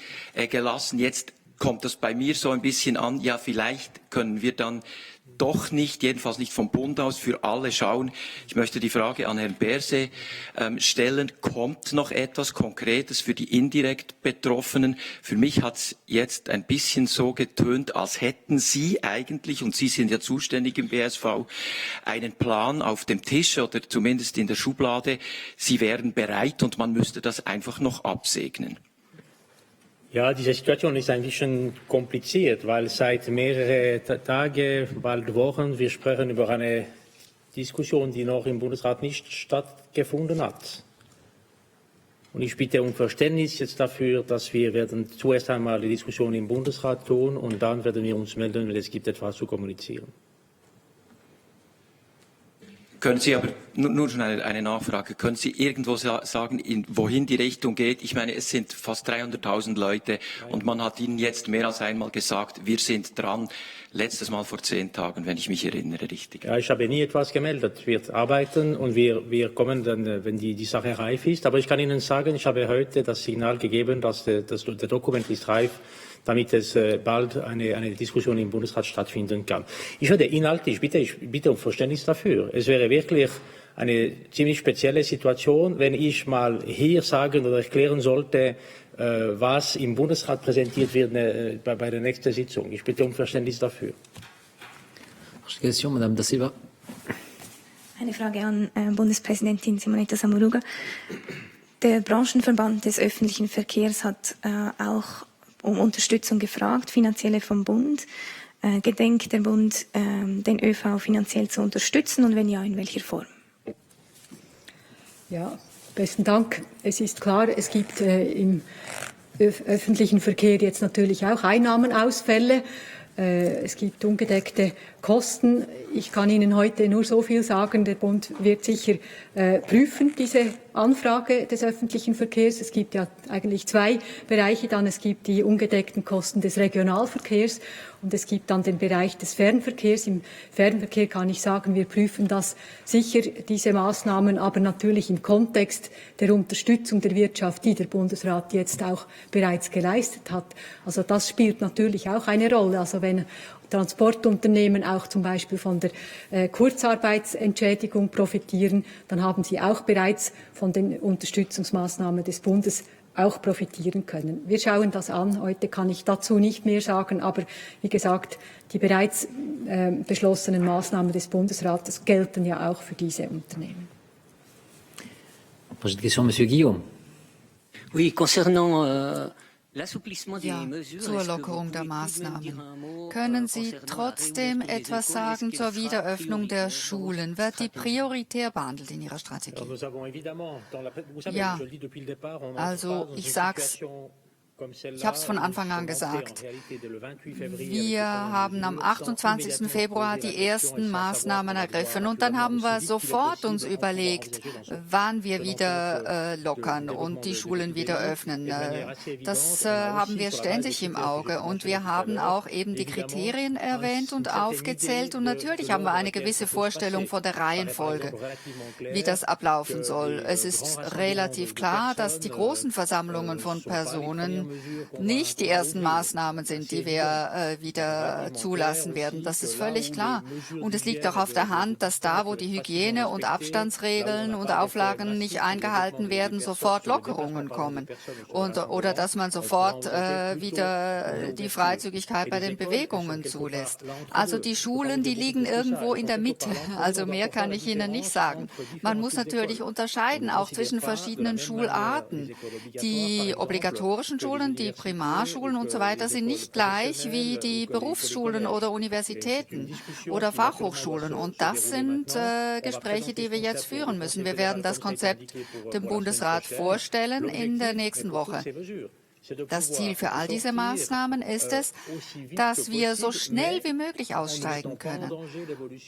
gelassen. Jetzt kommt das bei mir so ein bisschen an, ja, vielleicht können wir dann doch nicht, jedenfalls nicht vom Bund aus, für alle schauen. Ich möchte die Frage an Herrn Berset stellen, kommt noch etwas Konkretes für die indirekt Betroffenen? Für mich hat es jetzt ein bisschen so getönt, als hätten Sie eigentlich, und Sie sind ja zuständig im BSV, einen Plan auf dem Tisch oder zumindest in der Schublade. Sie wären bereit und man müsste das einfach noch absegnen.
Ja, diese Situation ist ein bisschen kompliziert, weil seit mehreren Tagen, bald Wochen, wir sprechen über eine Diskussion, die noch im Bundesrat nicht stattgefunden hat. Und ich bitte um Verständnis jetzt dafür, dass wir werden zuerst einmal die Diskussion im Bundesrat tun und dann werden wir uns melden, wenn es gibt etwas zu kommunizieren.
Können Sie aber, nur schon eine Nachfrage, können Sie irgendwo sagen, wohin die Richtung geht? Ich meine, es sind fast 300.000 Leute und man hat Ihnen jetzt mehr als einmal gesagt, wir sind dran. Letztes Mal vor 10 Tagen, wenn ich mich erinnere, richtig.
Ja, ich habe nie etwas gemeldet. Wir arbeiten und wir kommen dann, wenn die Sache reif ist. Aber ich kann Ihnen sagen, ich habe heute das Signal gegeben, dass der Dokument ist reif, damit es bald eine Diskussion im Bundesrat stattfinden kann. Ich würde inhaltlich, ich bitte um Verständnis dafür. Es wäre wirklich eine ziemlich spezielle Situation, wenn ich mal hier sagen oder erklären sollte, was im Bundesrat präsentiert wird bei der nächsten Sitzung. Ich bitte um Verständnis dafür.
Madame Da Silva.
Eine Frage an Bundespräsidentin Simonetta Sommaruga. Der Branchenverband des öffentlichen Verkehrs hat auch um Unterstützung gefragt, finanzielle vom Bund. Gedenkt der Bund, den ÖV finanziell zu unterstützen und wenn ja, in welcher Form?
Ja, besten Dank. Es ist klar, es gibt im öffentlichen Verkehr jetzt natürlich auch Einnahmenausfälle. Es gibt ungedeckte Kosten. Ich kann Ihnen heute nur so viel sagen, der Bund wird sicher prüfen, diese Anfrage des öffentlichen Verkehrs. Es gibt ja eigentlich 2 Bereiche dann. Es gibt die ungedeckten Kosten des Regionalverkehrs und es gibt dann den Bereich des Fernverkehrs. Im Fernverkehr kann ich sagen, wir prüfen das sicher, diese Maßnahmen, aber natürlich im Kontext der Unterstützung der Wirtschaft, die der Bundesrat jetzt auch bereits geleistet hat. Also das spielt natürlich auch eine Rolle. Also wenn Transportunternehmen auch zum Beispiel von der Kurzarbeitsentschädigung profitieren, dann haben sie auch bereits von den Unterstützungsmaßnahmen des Bundes auch profitieren können. Wir schauen das an. Heute kann ich dazu nicht mehr sagen, aber wie gesagt, die bereits beschlossenen Maßnahmen des Bundesrates gelten ja auch für diese Unternehmen.
Prochaine question, Monsieur Guillaume.
Oui, concernant
Ja, zur Lockerung der Maßnahmen. Können Sie trotzdem etwas sagen zur Wiederöffnung der Schulen? Wird die prioritär behandelt in Ihrer Strategie? Ja, also ich sag's. Ich habe es von Anfang an gesagt. Wir haben am 28. Februar die ersten Maßnahmen ergriffen und dann haben wir sofort uns überlegt, wann wir wieder lockern und die Schulen wieder öffnen. Das haben wir ständig im Auge und wir haben auch eben die Kriterien erwähnt und aufgezählt und natürlich haben wir eine gewisse Vorstellung von der Reihenfolge, wie das ablaufen soll. Es ist relativ klar, dass die großen Versammlungen von Personen nicht die ersten Maßnahmen sind, die wir wieder zulassen werden. Das ist völlig klar. Und es liegt auch auf der Hand, dass da, wo die Hygiene- und Abstandsregeln und Auflagen nicht eingehalten werden, sofort Lockerungen kommen. Oder dass man sofort wieder die Freizügigkeit bei den Bewegungen zulässt. Also die Schulen, die liegen irgendwo in der Mitte. Also mehr kann ich Ihnen nicht sagen. Man muss natürlich unterscheiden, auch zwischen verschiedenen Schularten. Die obligatorischen Schulen, die Primarschulen und so weiter sind nicht gleich wie die Berufsschulen oder Universitäten oder Fachhochschulen. Und das sind Gespräche, die wir jetzt führen müssen. Wir werden das Konzept dem Bundesrat vorstellen in der nächsten Woche. Das Ziel für all diese Maßnahmen ist es, dass wir so schnell wie möglich aussteigen können,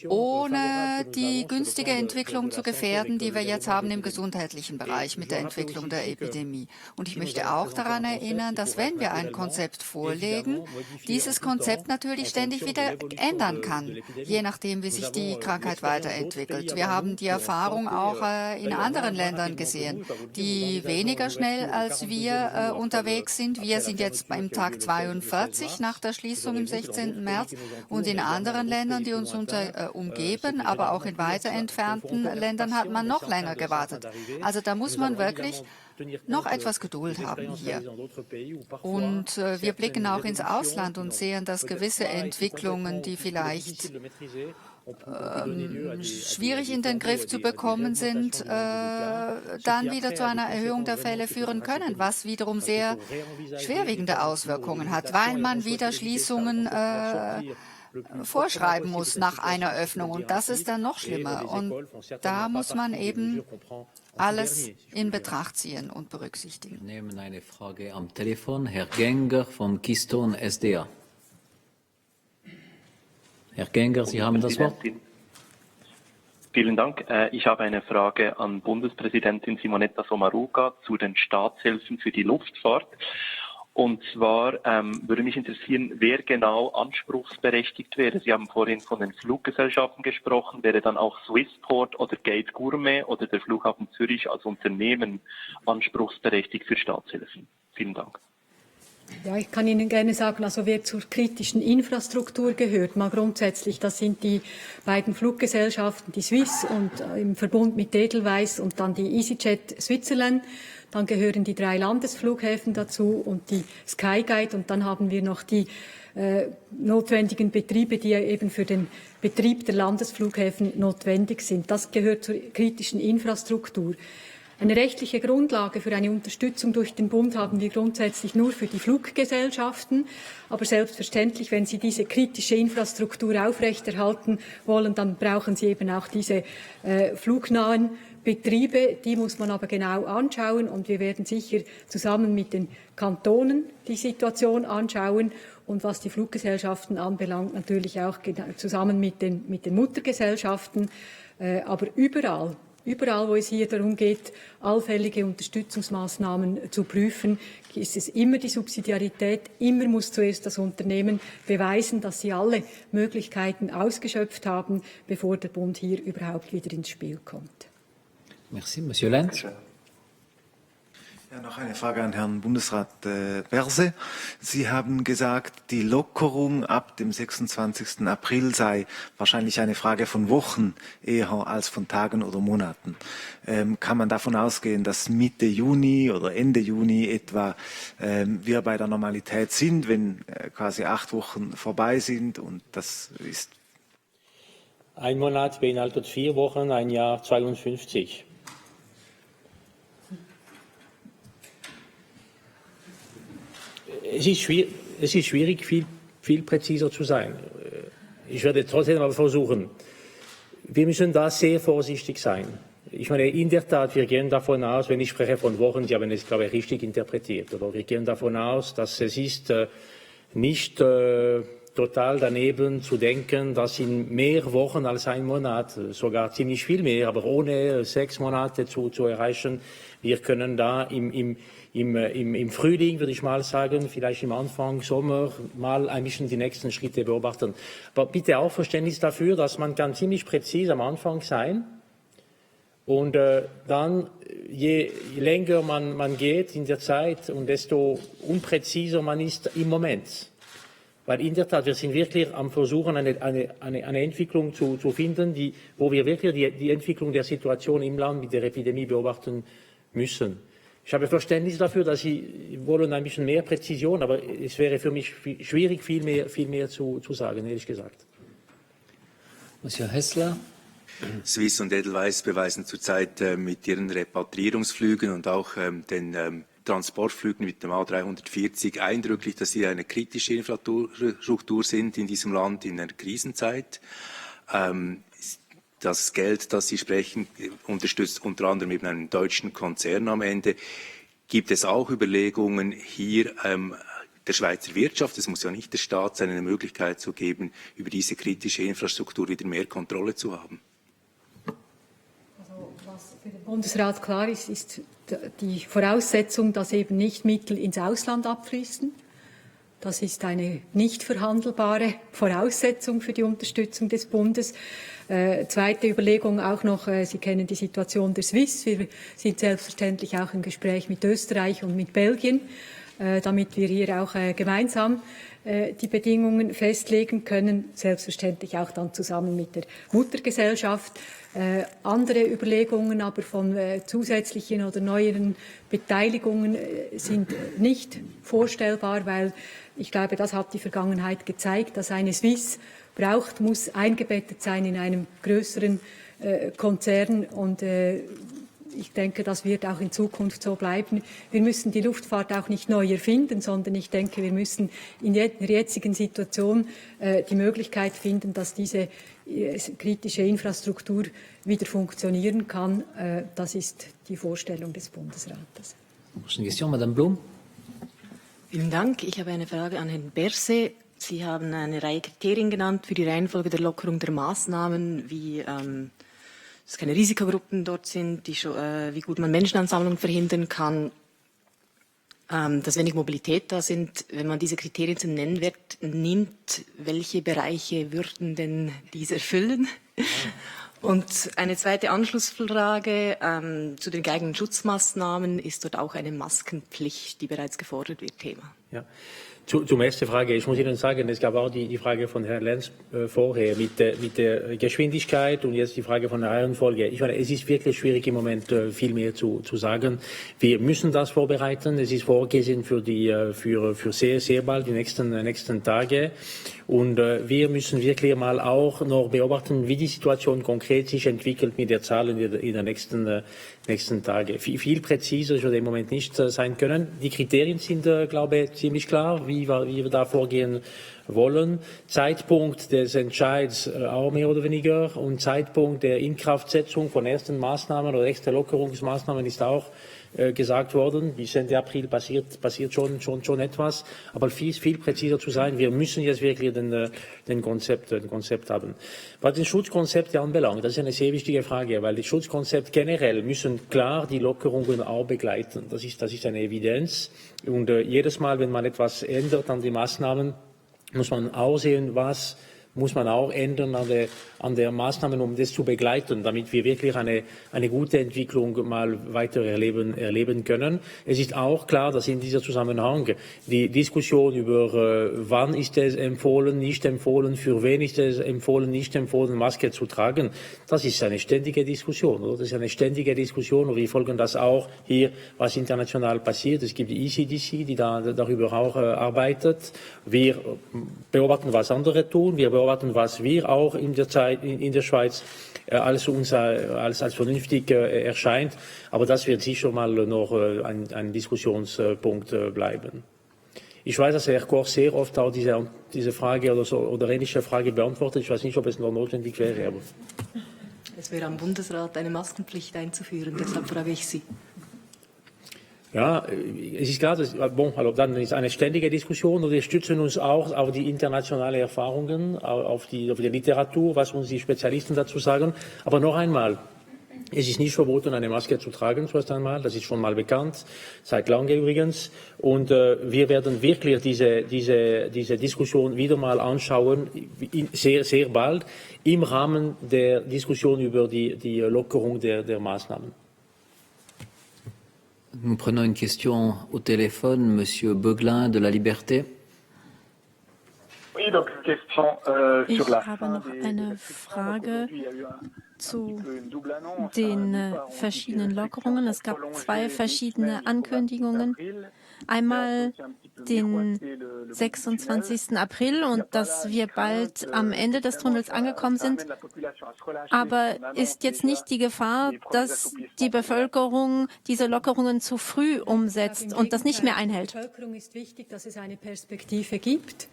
ohne die günstige Entwicklung zu gefährden, die wir jetzt haben im gesundheitlichen Bereich mit der Entwicklung der Epidemie. Und ich möchte auch daran erinnern, dass wenn wir ein Konzept vorlegen, dieses Konzept natürlich ständig wieder ändern kann, je nachdem, wie sich die Krankheit weiterentwickelt. Wir haben die Erfahrung auch in anderen Ländern gesehen, die weniger schnell als wir unterwegs sind. Wir sind jetzt beim Tag 42 nach der Schließung im 16. März und in anderen Ländern, die uns umgeben, aber auch in weiter entfernten Ländern hat man noch länger gewartet. Also da muss man wirklich noch etwas Geduld haben hier. Und wir blicken auch ins Ausland und sehen, dass gewisse Entwicklungen, die vielleicht schwierig in den Griff zu bekommen sind, dann wieder zu einer Erhöhung der Fälle führen können, was wiederum sehr schwerwiegende Auswirkungen hat, weil man wieder Schließungen vorschreiben muss nach einer Öffnung. Und das ist dann noch schlimmer. Und da muss man eben alles in Betracht ziehen und berücksichtigen.
Wir nehmen eine Frage am Telefon. Herr Genger von Kiston SDA. Herr Genger, Sie haben das Wort.
Vielen Dank. Ich habe eine Frage an Bundespräsidentin Simonetta Sommaruga zu den Staatshilfen für die Luftfahrt. Und zwar würde mich interessieren, wer genau anspruchsberechtigt wäre. Sie haben vorhin von den Fluggesellschaften gesprochen. Wäre dann auch Swissport oder Gate Gourmet oder der Flughafen Zürich als Unternehmen anspruchsberechtigt für Staatshilfen? Vielen Dank.
Ja, ich kann Ihnen gerne sagen, also wer zur kritischen Infrastruktur gehört, mal grundsätzlich, das sind die beiden Fluggesellschaften, die Swiss und im Verbund mit Edelweiss und dann die EasyJet Switzerland. Dann gehören die 3 Landesflughäfen dazu und die Skyguide und dann haben wir noch die notwendigen Betriebe, die ja eben für den Betrieb der Landesflughäfen notwendig sind. Das gehört zur kritischen Infrastruktur. Eine rechtliche Grundlage für eine Unterstützung durch den Bund haben wir grundsätzlich nur für die Fluggesellschaften. Aber selbstverständlich, wenn Sie diese kritische Infrastruktur aufrechterhalten wollen, dann brauchen Sie eben auch diese flugnahen Betriebe. Die muss man aber genau anschauen. Und wir werden sicher zusammen mit den Kantonen die Situation anschauen. Und was die Fluggesellschaften anbelangt, natürlich auch zusammen mit den Muttergesellschaften. Aber überall, wo es hier darum geht, allfällige Unterstützungsmaßnahmen zu prüfen, ist es immer die Subsidiarität. Immer muss zuerst das Unternehmen beweisen, dass sie alle Möglichkeiten ausgeschöpft haben, bevor der Bund hier überhaupt wieder ins Spiel kommt.
Merci, Monsieur Lenz.
Ja, noch eine Frage an Herrn Bundesrat Berse. Sie haben gesagt, die Lockerung ab dem 26. April sei wahrscheinlich eine Frage von Wochen eher als von Tagen oder Monaten. Kann man davon ausgehen, dass Mitte Juni oder Ende Juni etwa wir bei der Normalität sind, wenn quasi 8 Wochen vorbei sind und das ist?
Ein Monat beinhaltet 4 Wochen, ein Jahr 52. Es ist schwierig, viel präziser zu sein. Ich werde trotzdem aber versuchen. Wir müssen da sehr vorsichtig sein. Ich meine, in der Tat, wir gehen davon aus, wenn ich spreche von Wochen, Sie haben es, glaube ich, richtig interpretiert, aber wir gehen davon aus, dass es ist nicht total daneben zu denken, dass in mehr Wochen als ein Monat, sogar ziemlich viel mehr, aber ohne 6 Monate zu erreichen, wir können da im Frühling, würde ich mal sagen, vielleicht im Anfang Sommer mal ein bisschen die nächsten Schritte beobachten. Aber bitte auch Verständnis dafür, dass man kann ziemlich präzise am Anfang sein und dann je länger man geht in der Zeit und desto unpräziser man ist im Moment. Weil in der Tat, wir sind wirklich am Versuchen, eine Entwicklung zu finden, wo wir wirklich die Entwicklung der Situation im Land mit der Epidemie beobachten müssen. Ich habe Verständnis dafür, dass Sie wollen ein bisschen mehr Präzision, aber es wäre für mich schwierig, viel mehr zu sagen, ehrlich gesagt.
Monsieur Hessler.
Swiss und Edelweiss beweisen zurzeit mit ihren Repatriierungsflügen und auch den Transportflügen mit dem A340 eindrücklich, dass sie eine kritische Infrastruktur sind in diesem Land in einer Krisenzeit. Das Geld, das Sie sprechen, unterstützt unter anderem eben einen deutschen Konzern am Ende. Gibt es auch Überlegungen, hier der Schweizer Wirtschaft, es muss ja nicht der Staat sein, eine Möglichkeit zu geben, über diese kritische Infrastruktur wieder mehr Kontrolle zu haben?
Also, was für den Bundesrat klar ist, ist die Voraussetzung, dass eben nicht Mittel ins Ausland abfließen. Das ist eine nicht verhandelbare Voraussetzung für die Unterstützung des Bundes. Zweite Überlegung auch noch, Sie kennen die Situation der Swiss. Wir sind selbstverständlich auch im Gespräch mit Österreich und mit Belgien, damit wir hier auch gemeinsam die Bedingungen festlegen können, selbstverständlich auch dann zusammen mit der Muttergesellschaft. Andere Überlegungen aber von zusätzlichen oder neueren Beteiligungen sind nicht vorstellbar, weil ich glaube, das hat die Vergangenheit gezeigt, dass eine Swiss muss eingebettet sein in einem größeren Konzern und ich denke, das wird auch in Zukunft so bleiben. Wir müssen die Luftfahrt auch nicht neu erfinden, sondern ich denke, wir müssen in der jetzigen Situation die Möglichkeit finden, dass diese kritische Infrastruktur wieder funktionieren kann. Das ist die Vorstellung des Bundesrates.
Madame Blum.
Vielen Dank. Ich habe eine Frage an Herrn Berset. Sie haben eine Reihe Kriterien genannt für die Reihenfolge der Lockerung der Maßnahmen, wie dass keine Risikogruppen dort sind, wie gut man Menschenansammlungen verhindern kann, dass wenig Mobilität da sind. Wenn man diese Kriterien zum Nennwert nimmt, welche Bereiche würden denn diese erfüllen? Und eine zweite Anschlussfrage zu den geeigneten Schutzmaßnahmen. Ist dort auch eine Maskenpflicht, die bereits gefordert wird, Thema?
Ja. Zum ersten Frage. Ich muss Ihnen sagen, es gab auch die Frage von Herrn Lenz vorher mit der Geschwindigkeit und jetzt die Frage von der Reihenfolge. Ich meine, es ist wirklich schwierig im Moment viel mehr zu sagen. Wir müssen das vorbereiten. Es ist vorgesehen für sehr, sehr bald die nächsten Tage. Und wir müssen wirklich mal auch noch beobachten, wie die Situation konkret sich entwickelt mit der Zahlen in der nächsten Tage. Viel präziser wird im Moment nicht sein können. Die Kriterien sind, glaube ich, ziemlich klar, wie wir da vorgehen wollen. Zeitpunkt des Entscheids auch mehr oder weniger und Zeitpunkt der Inkraftsetzung von ersten Maßnahmen oder extra Lockerungsmaßnahmen ist auch gesagt worden. Bis Ende April passiert schon etwas. Aber viel präziser zu sein, wir müssen jetzt wirklich den Konzept haben. Was das Schutzkonzept anbelangt, das ist eine sehr wichtige Frage, weil das Schutzkonzept generell müssen klar die Lockerungen auch begleiten. Das ist eine Evidenz. Und jedes Mal, wenn man etwas ändert an die Maßnahmen, muss man auch sehen, was muss man auch ändern an der Maßnahmen, um das zu begleiten, damit wir wirklich eine gute Entwicklung mal weiter erleben können. Es ist auch klar, dass in dieser Zusammenhang die Diskussion über wann ist es empfohlen, nicht empfohlen, für wen ist es empfohlen, nicht empfohlen, Maske zu tragen, das ist eine ständige Diskussion. Oder? Das ist eine ständige Diskussion und wir folgen das auch hier, was international passiert. Es gibt die ECDC, die darüber auch arbeitet. Wir beobachten, was andere tun. Wir beobachten, was wir auch in der Schweiz als vernünftig erscheint. Aber das wird sicher mal noch ein Diskussionspunkt bleiben. Ich weiß, dass Herr Koch sehr oft auch diese Frage oder ähnliche Frage beantwortet. Ich weiß nicht, ob es noch notwendig wäre. Aber
es wäre am Bundesrat eine Maskenpflicht einzuführen. Deshalb frage ich Sie.
Ja, es ist klar, dann ist eine ständige Diskussion und wir stützen uns auch auf die internationalen Erfahrungen, auf die Literatur, was uns die Spezialisten dazu sagen. Aber noch einmal, es ist nicht verboten, eine Maske zu tragen, zuerst einmal. Das ist schon mal bekannt, seit langem übrigens. Und wir werden wirklich diese Diskussion wieder mal anschauen, sehr, sehr bald, im Rahmen der Diskussion über die Lockerung der Maßnahmen.
Nous prenons une question au téléphone, Monsieur Beuglin de la Liberté.
Ich habe noch eine Frage zu den verschiedenen Lockerungen. Es gab 2 verschiedene Ankündigungen. Einmal den 26. April und dass wir bald am Ende des Tunnels angekommen sind. Aber ist jetzt nicht die Gefahr, dass die Bevölkerung diese Lockerungen zu früh umsetzt und das nicht mehr einhält?
Der Bevölkerung ist wichtig, dass es eine Perspektive gibt.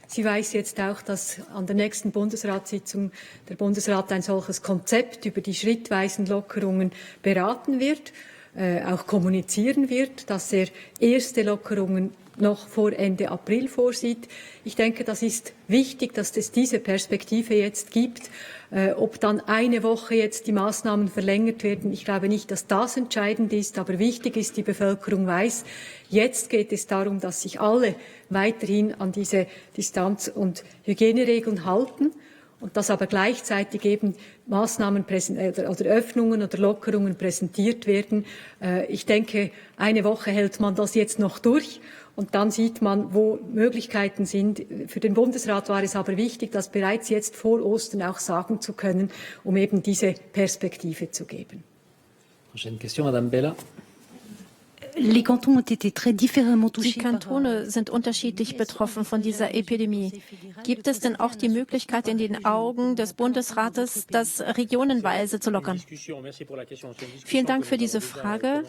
Sie weiß jetzt auch, dass an der nächsten Bundesratssitzung der Bundesrat ein solches Konzept über die schrittweisen Lockerungen beraten wird, auch kommunizieren wird, dass er erste Lockerungen noch vor Ende April vorsieht. Ich denke, das ist wichtig, dass es diese Perspektive jetzt gibt. Ob dann eine Woche jetzt die Maßnahmen verlängert werden, ich glaube nicht, dass das entscheidend ist, aber wichtig ist, die Bevölkerung weiß, jetzt geht es darum, dass sich alle weiterhin an diese Distanz- und Hygieneregeln halten und dass aber gleichzeitig eben Maßnahmen oder Öffnungen oder Lockerungen präsentiert werden. Ich denke, eine Woche hält man das jetzt noch durch. Und dann sieht man, wo Möglichkeiten sind. Für den Bundesrat war es aber wichtig, das bereits jetzt vor Ostern auch sagen zu können, um eben diese Perspektive zu geben.
Prochaine question, Madame Bella.
Die Kantone sind unterschiedlich betroffen von dieser Epidemie. Gibt es denn auch die Möglichkeit, in den Augen des Bundesrates das regionenweise zu lockern? Vielen Dank für diese Frage.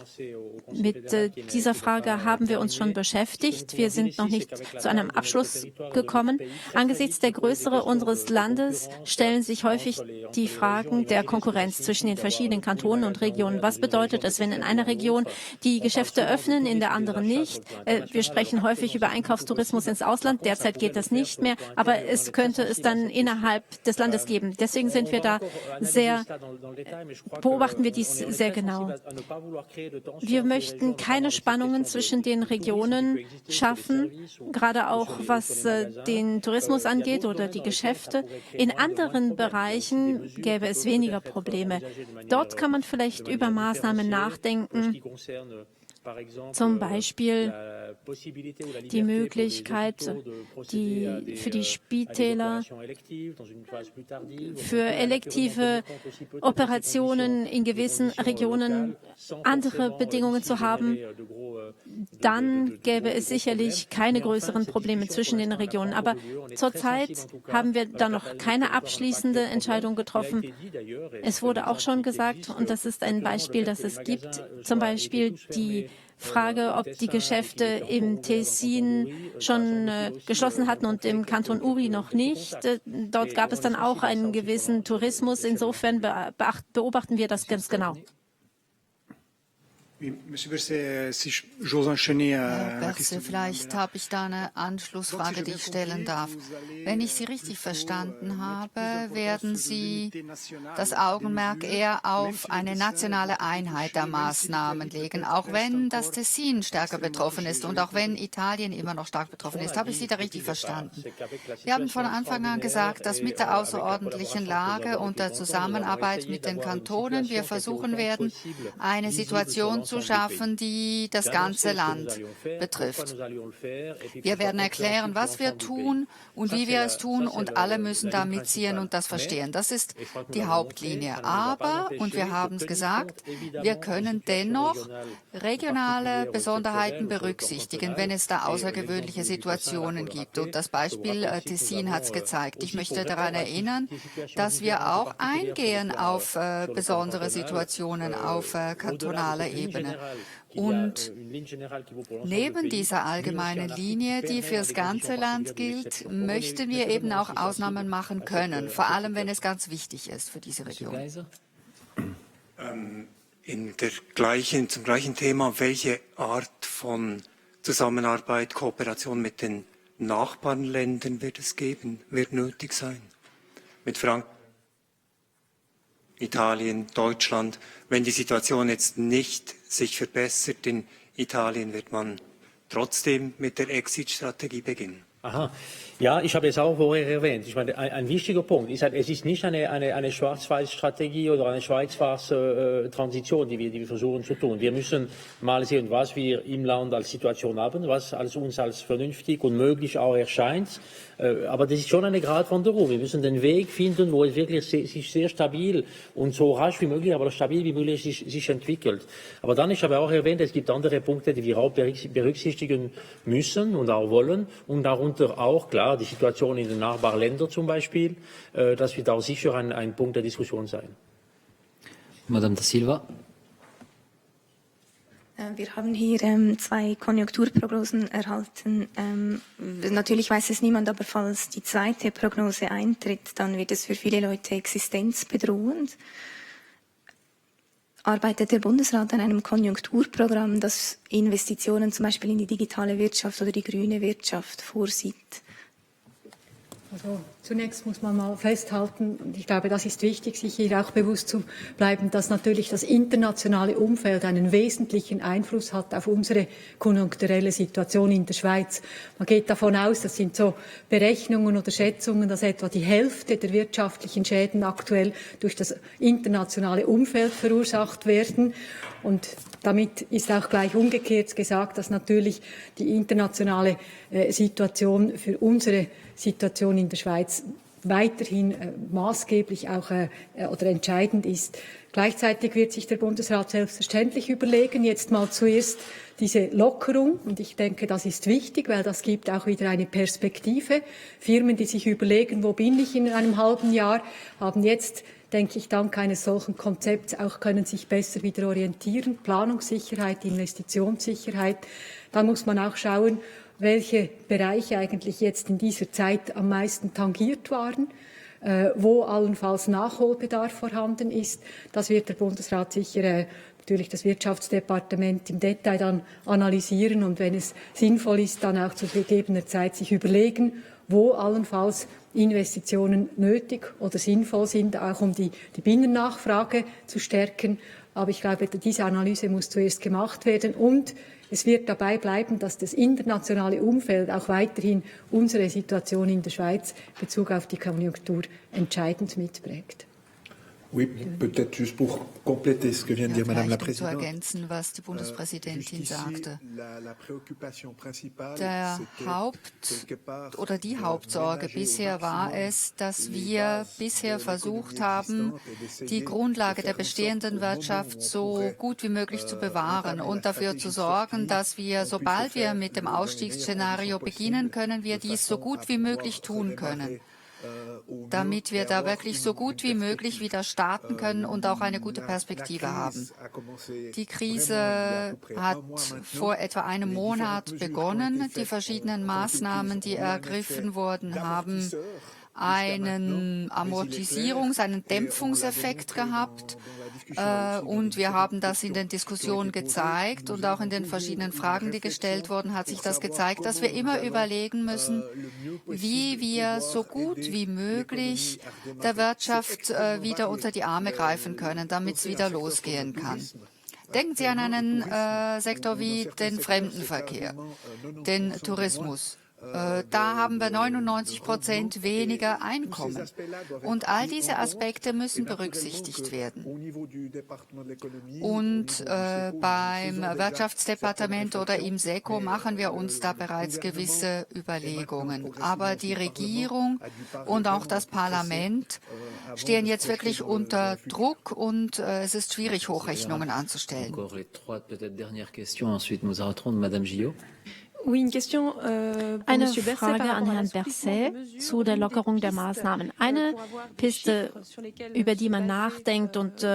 Mit dieser Frage haben wir uns schon beschäftigt. Wir sind noch nicht zu einem Abschluss gekommen. Angesichts der Größe unseres Landes stellen sich häufig die Fragen der Konkurrenz zwischen den verschiedenen Kantonen und Regionen. Was bedeutet es, wenn in einer Region die Geschäfte öffnen, in der anderen nicht? Wir sprechen häufig über Einkaufstourismus ins Ausland. Derzeit geht das nicht mehr, aber es könnte es dann innerhalb des Landes geben. Deswegen sind wir da beobachten wir dies sehr genau. Wir möchten keine Spannungen zwischen den Regionen schaffen, gerade auch was den Tourismus angeht oder die Geschäfte. In anderen Bereichen gäbe es weniger Probleme. Dort kann man vielleicht über Maßnahmen nachdenken, zum Beispiel die Möglichkeit, für die Spitäler für elektive Operationen in gewissen Regionen andere Bedingungen zu haben. Dann gäbe es sicherlich keine größeren Probleme zwischen den Regionen. Aber zurzeit haben wir da noch keine abschließende Entscheidung getroffen. Es wurde auch schon gesagt, und das ist ein Beispiel, das es gibt, zum Beispiel die Frage, ob die Geschäfte im Tessin schon geschlossen hatten und im Kanton Uri noch nicht. Dort gab es dann auch einen gewissen Tourismus. Insofern beobachten wir das ganz genau.
Herr Berse, vielleicht habe ich da eine Anschlussfrage, die ich stellen darf. Wenn ich Sie richtig verstanden habe, werden Sie das Augenmerk eher auf eine nationale Einheit der Maßnahmen legen, auch wenn das Tessin stärker betroffen ist und auch wenn Italien immer noch stark betroffen ist. Habe ich Sie da richtig verstanden? Wir haben von Anfang an gesagt, dass mit der außerordentlichen Lage und der Zusammenarbeit mit den Kantonen wir versuchen werden, eine Situation zu schaffen, die das ganze Land betrifft. Wir werden erklären, was wir tun und wie wir es tun, und alle müssen da mitziehen und das verstehen. Das ist die Hauptlinie. Aber, und wir haben es gesagt, wir können dennoch regionale Besonderheiten berücksichtigen, wenn es da außergewöhnliche Situationen gibt. Und das Beispiel Tessin hat es gezeigt. Ich möchte daran erinnern, dass wir auch eingehen auf besondere Situationen auf kantonaler Ebene. Und neben dieser allgemeinen Linie, die für das ganze Land gilt, möchten wir eben auch Ausnahmen machen können, vor allem wenn es ganz wichtig ist für diese Region.
Zum gleichen Thema, welche Art von Zusammenarbeit, Kooperation mit den Nachbarländern wird es geben, wird nötig sein? Mit Frankreich, Italien, Deutschland. Wenn die Situation jetzt nicht sich verbessert in Italien, wird man trotzdem mit der Exit-Strategie beginnen.
Aha. Ja, ich habe es auch vorher erwähnt. Ich meine, ein wichtiger Punkt ist halt, es ist nicht eine Schwarz-Weiß-Strategie oder eine Schwarz-Weiß-Transition, die wir versuchen zu tun. Wir müssen mal sehen, was wir im Land als Situation haben, was uns als vernünftig und möglich auch erscheint. Aber das ist schon eine Gratwanderung. Wir müssen den Weg finden, wo es wirklich sich sehr stabil und so rasch wie möglich, aber stabil wie möglich sich entwickelt. Aber dann, ich habe auch erwähnt, es gibt andere Punkte, die wir auch berücksichtigen müssen und auch wollen und darunter auch, klar, die Situation in den Nachbarländern zum Beispiel, das wird auch sicher ein Punkt der Diskussion sein.
Madame da Silva.
Wir haben hier 2 Konjunkturprognosen erhalten. Natürlich weiß es niemand, aber falls die zweite Prognose eintritt, dann wird es für viele Leute existenzbedrohend. Arbeitet der Bundesrat an einem Konjunkturprogramm, das Investitionen zum Beispiel in die digitale Wirtschaft oder die grüne Wirtschaft vorsieht?
Also zunächst muss man mal festhalten, und ich glaube, das ist wichtig, sich hier auch bewusst zu bleiben, dass natürlich das internationale Umfeld einen wesentlichen Einfluss hat auf unsere konjunkturelle Situation in der Schweiz. Man geht davon aus, das sind so Berechnungen oder Schätzungen, dass etwa die Hälfte der wirtschaftlichen Schäden aktuell durch das internationale Umfeld verursacht werden. Und damit ist auch gleich umgekehrt gesagt, dass natürlich die internationale Situation für unsere Situation in der Schweiz weiterhin maßgeblich auch oder entscheidend ist. Gleichzeitig wird sich der Bundesrat selbstverständlich überlegen, jetzt mal zuerst diese Lockerung, und ich denke, das ist wichtig, weil das gibt auch wieder eine Perspektive. Firmen, die sich überlegen, wo bin ich in einem halben Jahr, haben jetzt, denke ich, dank eines solchen Konzepts auch können sich besser wieder orientieren. Planungssicherheit, Investitionssicherheit. Da muss man auch schauen, welche Bereiche eigentlich jetzt in dieser Zeit am meisten tangiert waren, wo allenfalls Nachholbedarf vorhanden ist. Das wird der Bundesrat sicher natürlich das Wirtschaftsdepartement im Detail dann analysieren und wenn es sinnvoll ist, dann auch zu gegebener Zeit sich überlegen, wo allenfalls Investitionen nötig oder sinnvoll sind, auch um die Binnennachfrage zu stärken. Aber ich glaube, diese Analyse muss zuerst gemacht werden und es wird dabei bleiben, dass das internationale Umfeld auch weiterhin unsere Situation in der Schweiz in Bezug auf die Konjunktur entscheidend mitprägt.
Oui, peut-être juste pour compléter ce que vient de dire Madame la
Zu
Présidente.
ergänzen, was die Bundespräsidentin sagte. Die Hauptsorge bisher war es, dass wir bisher versucht haben, die Grundlage der bestehenden Wirtschaft so gut wie möglich zu bewahren und dafür zu sorgen, dass wir, sobald wir mit dem Ausstiegsszenario beginnen können, wir dies so gut wie möglich tun können, damit wir da wirklich so gut wie möglich wieder starten können und auch eine gute Perspektive haben. Die Krise hat vor etwa einem Monat begonnen. Die verschiedenen Maßnahmen, die ergriffen wurden, haben einen einen Dämpfungseffekt gehabt. Und wir haben das in den Diskussionen gezeigt und auch in den verschiedenen Fragen, die gestellt wurden, hat sich das gezeigt, dass wir immer überlegen müssen, wie wir so gut wie möglich der Wirtschaft wieder unter die Arme greifen können, damit es wieder losgehen kann. Denken Sie an einen Sektor wie den Fremdenverkehr, den Tourismus. Da haben wir 99% weniger Einkommen. Und all diese Aspekte müssen berücksichtigt werden. Und beim Wirtschaftsdepartement oder im SECO machen wir uns da bereits gewisse Überlegungen. Aber die Regierung und auch das Parlament stehen jetzt wirklich unter Druck und es ist schwierig, Hochrechnungen anzustellen.
Eine Frage an Herrn Berset zu der Lockerung der Maßnahmen. Eine Piste, über die man nachdenkt und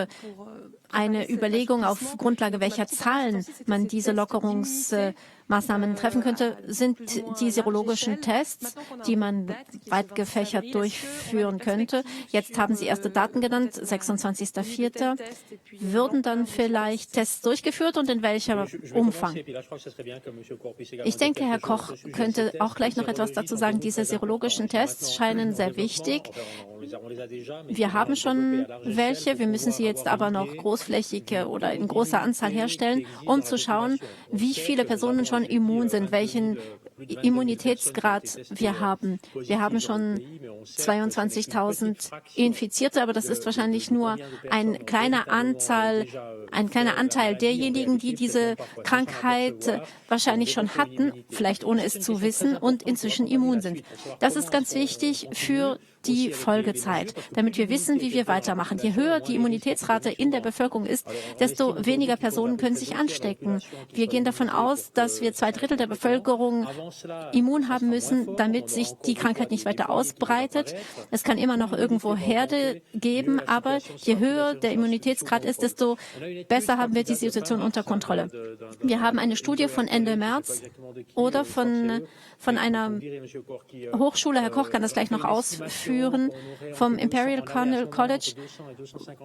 eine Überlegung, auf Grundlage welcher Zahlen man diese Lockerungsmaßnahmen treffen könnte, sind die serologischen Tests, die man weit gefächert durchführen könnte. Jetzt haben Sie erste Daten genannt, 26.04. Würden dann vielleicht Tests durchgeführt und in welchem Umfang? Ich denke, Herr Koch könnte auch gleich noch etwas dazu sagen. Diese serologischen Tests scheinen sehr wichtig. Wir haben schon welche, wir müssen sie jetzt aber noch großflächig oder in großer Anzahl herstellen, um zu schauen, wie viele Personen schon immun sind, welchen Immunitätsgrad wir haben. Wir haben schon 22.000 Infizierte, aber das ist wahrscheinlich nur ein kleiner Anteil derjenigen, die diese Krankheit wahrscheinlich schon hatten, vielleicht ohne es zu wissen, und inzwischen immun sind. Das ist ganz wichtig für die Folgezeit, damit wir wissen, wie wir weitermachen. Je höher die Immunitätsrate in der Bevölkerung ist, desto weniger Personen können sich anstecken. Wir gehen davon aus, dass wir 2/3 der Bevölkerung immun haben müssen, damit sich die Krankheit nicht weiter ausbreitet. Es kann immer noch irgendwo Herde geben, aber je höher der Immunitätsgrad ist, desto besser haben wir die Situation unter Kontrolle. Wir haben eine Studie von Ende März oder von einer Hochschule, Herr Koch kann das gleich noch ausführen, vom Imperial College,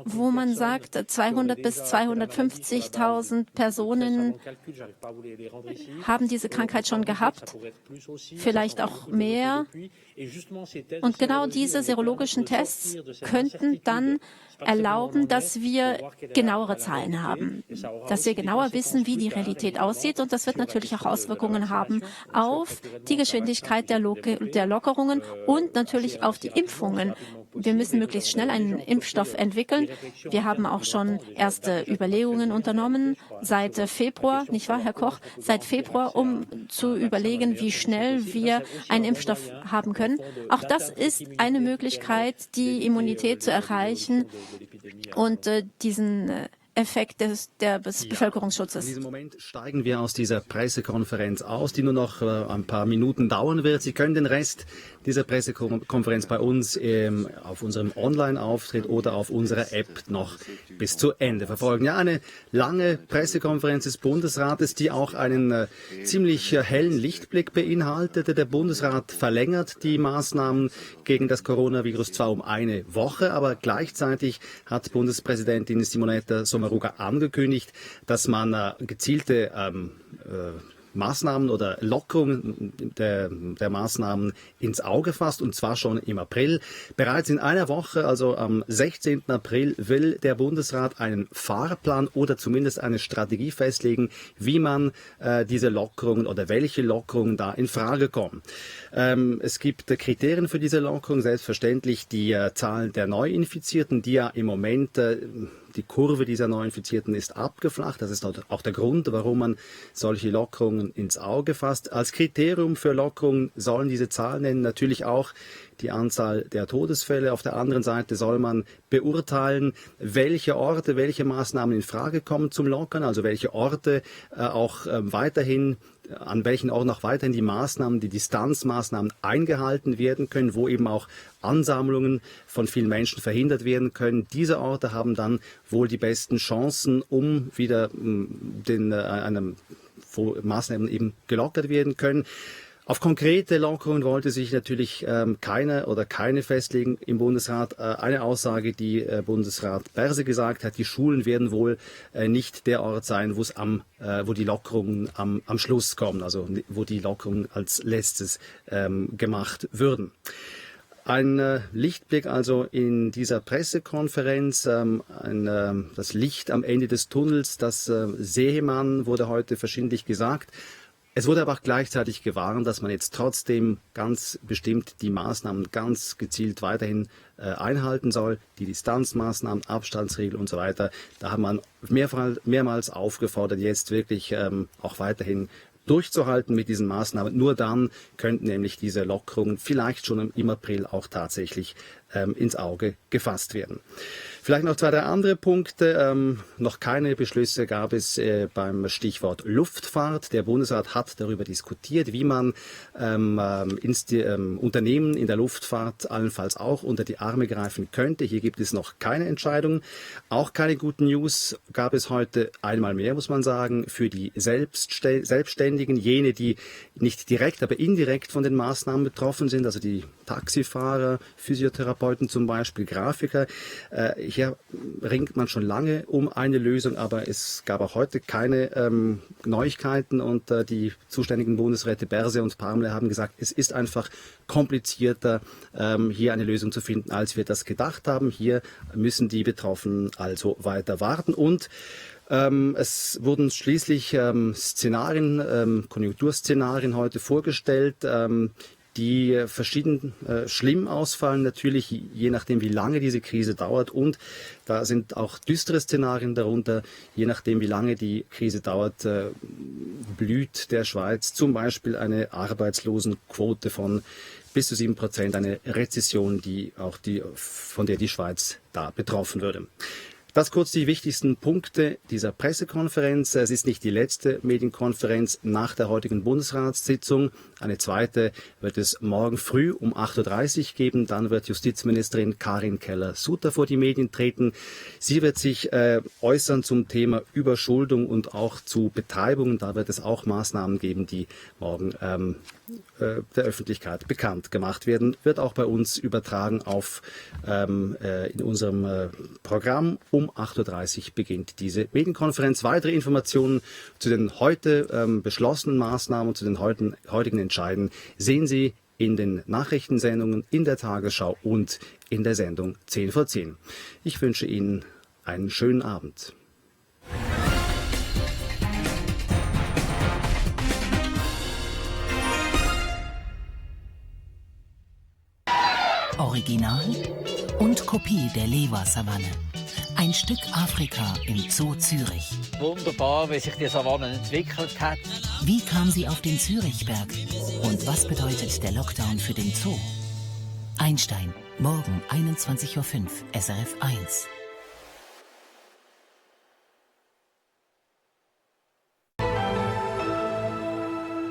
wo man sagt, 200.000 bis 250.000 Personen haben diese Krankheit schon gehabt, vielleicht auch mehr. Und genau diese serologischen Tests könnten dann erlauben, dass wir genauere Zahlen haben, dass wir genauer wissen, wie die Realität aussieht. Und das wird natürlich auch Auswirkungen haben auf die Geschwindigkeit der Lockerungen und natürlich auf die Impfungen. Wir müssen möglichst schnell einen Impfstoff entwickeln. Wir haben auch schon erste Überlegungen unternommen seit Februar, nicht wahr, Herr Koch? Seit Februar, um zu überlegen, wie schnell wir einen Impfstoff haben können. Auch das ist eine Möglichkeit, die Immunität zu erreichen und diesen Effekt des Bevölkerungsschutzes.
In diesem Moment steigen wir aus dieser Pressekonferenz aus, die nur noch ein paar Minuten dauern wird. Sie können den Rest dieser Pressekonferenz bei uns auf unserem Online-Auftritt oder auf unserer App noch bis zu Ende verfolgen. Ja, eine lange Pressekonferenz des Bundesrates, die auch einen ziemlich hellen Lichtblick beinhaltete. Der Bundesrat verlängert die Maßnahmen gegen das Coronavirus zwar um eine Woche, aber gleichzeitig hat Bundespräsidentin Simonetta Sommaruga angekündigt, dass man gezielte Maßnahmen oder Lockerungen der Maßnahmen ins Auge fasst, und zwar schon im April. Bereits in einer Woche, also am 16. April, will der Bundesrat einen Fahrplan oder zumindest eine Strategie festlegen, wie man diese Lockerungen oder welche Lockerungen da in Frage kommen. Es gibt Kriterien für diese Lockerung, selbstverständlich die Zahl der Neuinfizierten, die ja im Moment die Kurve dieser Neuinfizierten ist abgeflacht. Das ist auch der Grund, warum man solche Lockerungen ins Auge fasst. Als Kriterium für Lockerungen sollen diese Zahlen nennen, natürlich auch die Anzahl der Todesfälle. Auf der anderen Seite soll man beurteilen, welche Orte, welche Maßnahmen in Frage kommen zum Lockern, also welche Orte an welchen Orten auch weiterhin die Distanzmaßnahmen eingehalten werden können, wo eben auch Ansammlungen von vielen Menschen verhindert werden können. Diese Orte haben dann wohl die besten Chancen, um wieder wo Maßnahmen eben gelockert werden können. Auf konkrete Lockerungen wollte sich natürlich keine festlegen im Bundesrat. Eine Aussage, die Bundesrat Berse gesagt hat, die Schulen werden wohl nicht der Ort sein, wo die Lockerungen am Schluss kommen, also wo die Lockerungen als letztes gemacht würden. Ein Lichtblick also in dieser Pressekonferenz, das Licht am Ende des Tunnels, das sehe man, wurde heute verschiedentlich gesagt. Es wurde aber auch gleichzeitig gewarnt, dass man jetzt trotzdem ganz bestimmt die Maßnahmen ganz gezielt weiterhin einhalten soll. Die Distanzmaßnahmen, Abstandsregeln und so weiter. Da hat man mehrmals aufgefordert, jetzt wirklich auch weiterhin durchzuhalten mit diesen Maßnahmen. Nur dann könnten nämlich diese Lockerungen vielleicht schon im April auch tatsächlich ins Auge gefasst werden. Vielleicht noch 2, 3 andere Punkte. Noch keine Beschlüsse gab es beim Stichwort Luftfahrt. Der Bundesrat hat darüber diskutiert, wie man Unternehmen in der Luftfahrt allenfalls auch unter die Arme greifen könnte. Hier gibt es noch keine Entscheidung. Auch keine guten News gab es heute einmal mehr, muss man sagen, für die Selbstständigen, jene, die nicht direkt, aber indirekt von den Maßnahmen betroffen sind, also die Taxifahrer, Physiotherapeuten zum Beispiel, Grafiker. Hier ringt man schon lange um eine Lösung, aber es gab auch heute keine Neuigkeiten, und die zuständigen Bundesräte Berse und Parmele haben gesagt, es ist einfach komplizierter, hier eine Lösung zu finden, als wir das gedacht haben. Hier müssen die Betroffenen also weiter warten, und Es wurden schließlich Szenarien, Konjunkturszenarien heute vorgestellt, die verschieden schlimm ausfallen, natürlich je nachdem, wie lange diese Krise dauert. Und da sind auch düstere Szenarien darunter, je nachdem, wie lange die Krise dauert, blüht der Schweiz zum Beispiel eine Arbeitslosenquote von bis zu 7%, eine Rezession, von der die Schweiz da betroffen würde. Das kurz die wichtigsten Punkte dieser Pressekonferenz. Es ist nicht die letzte Medienkonferenz nach der heutigen Bundesratssitzung. Eine zweite wird es morgen früh um 8.30 Uhr geben. Dann wird Justizministerin Karin Keller-Sutter vor die Medien treten. Sie wird sich äußern zum Thema Überschuldung und auch zu Betreibungen. Da wird es auch Maßnahmen geben, die morgen der Öffentlichkeit bekannt gemacht werden. Wird auch bei uns übertragen in unserem Programm. Um 8.30 Uhr beginnt diese Medienkonferenz. Weitere Informationen zu den heute beschlossenen Maßnahmen und zu den heutigen Entscheiden sehen Sie in den Nachrichtensendungen, in der Tagesschau und in der Sendung 10 vor 10. Ich wünsche Ihnen einen schönen Abend.
Original und Kopie der Lewa-Savanne. Ein Stück Afrika im Zoo Zürich.
Wunderbar, wie sich die Savanne entwickelt hat.
Wie kam sie auf den Zürichberg? Und was bedeutet der Lockdown für den Zoo? Einstein, morgen 21.05 Uhr, SRF 1.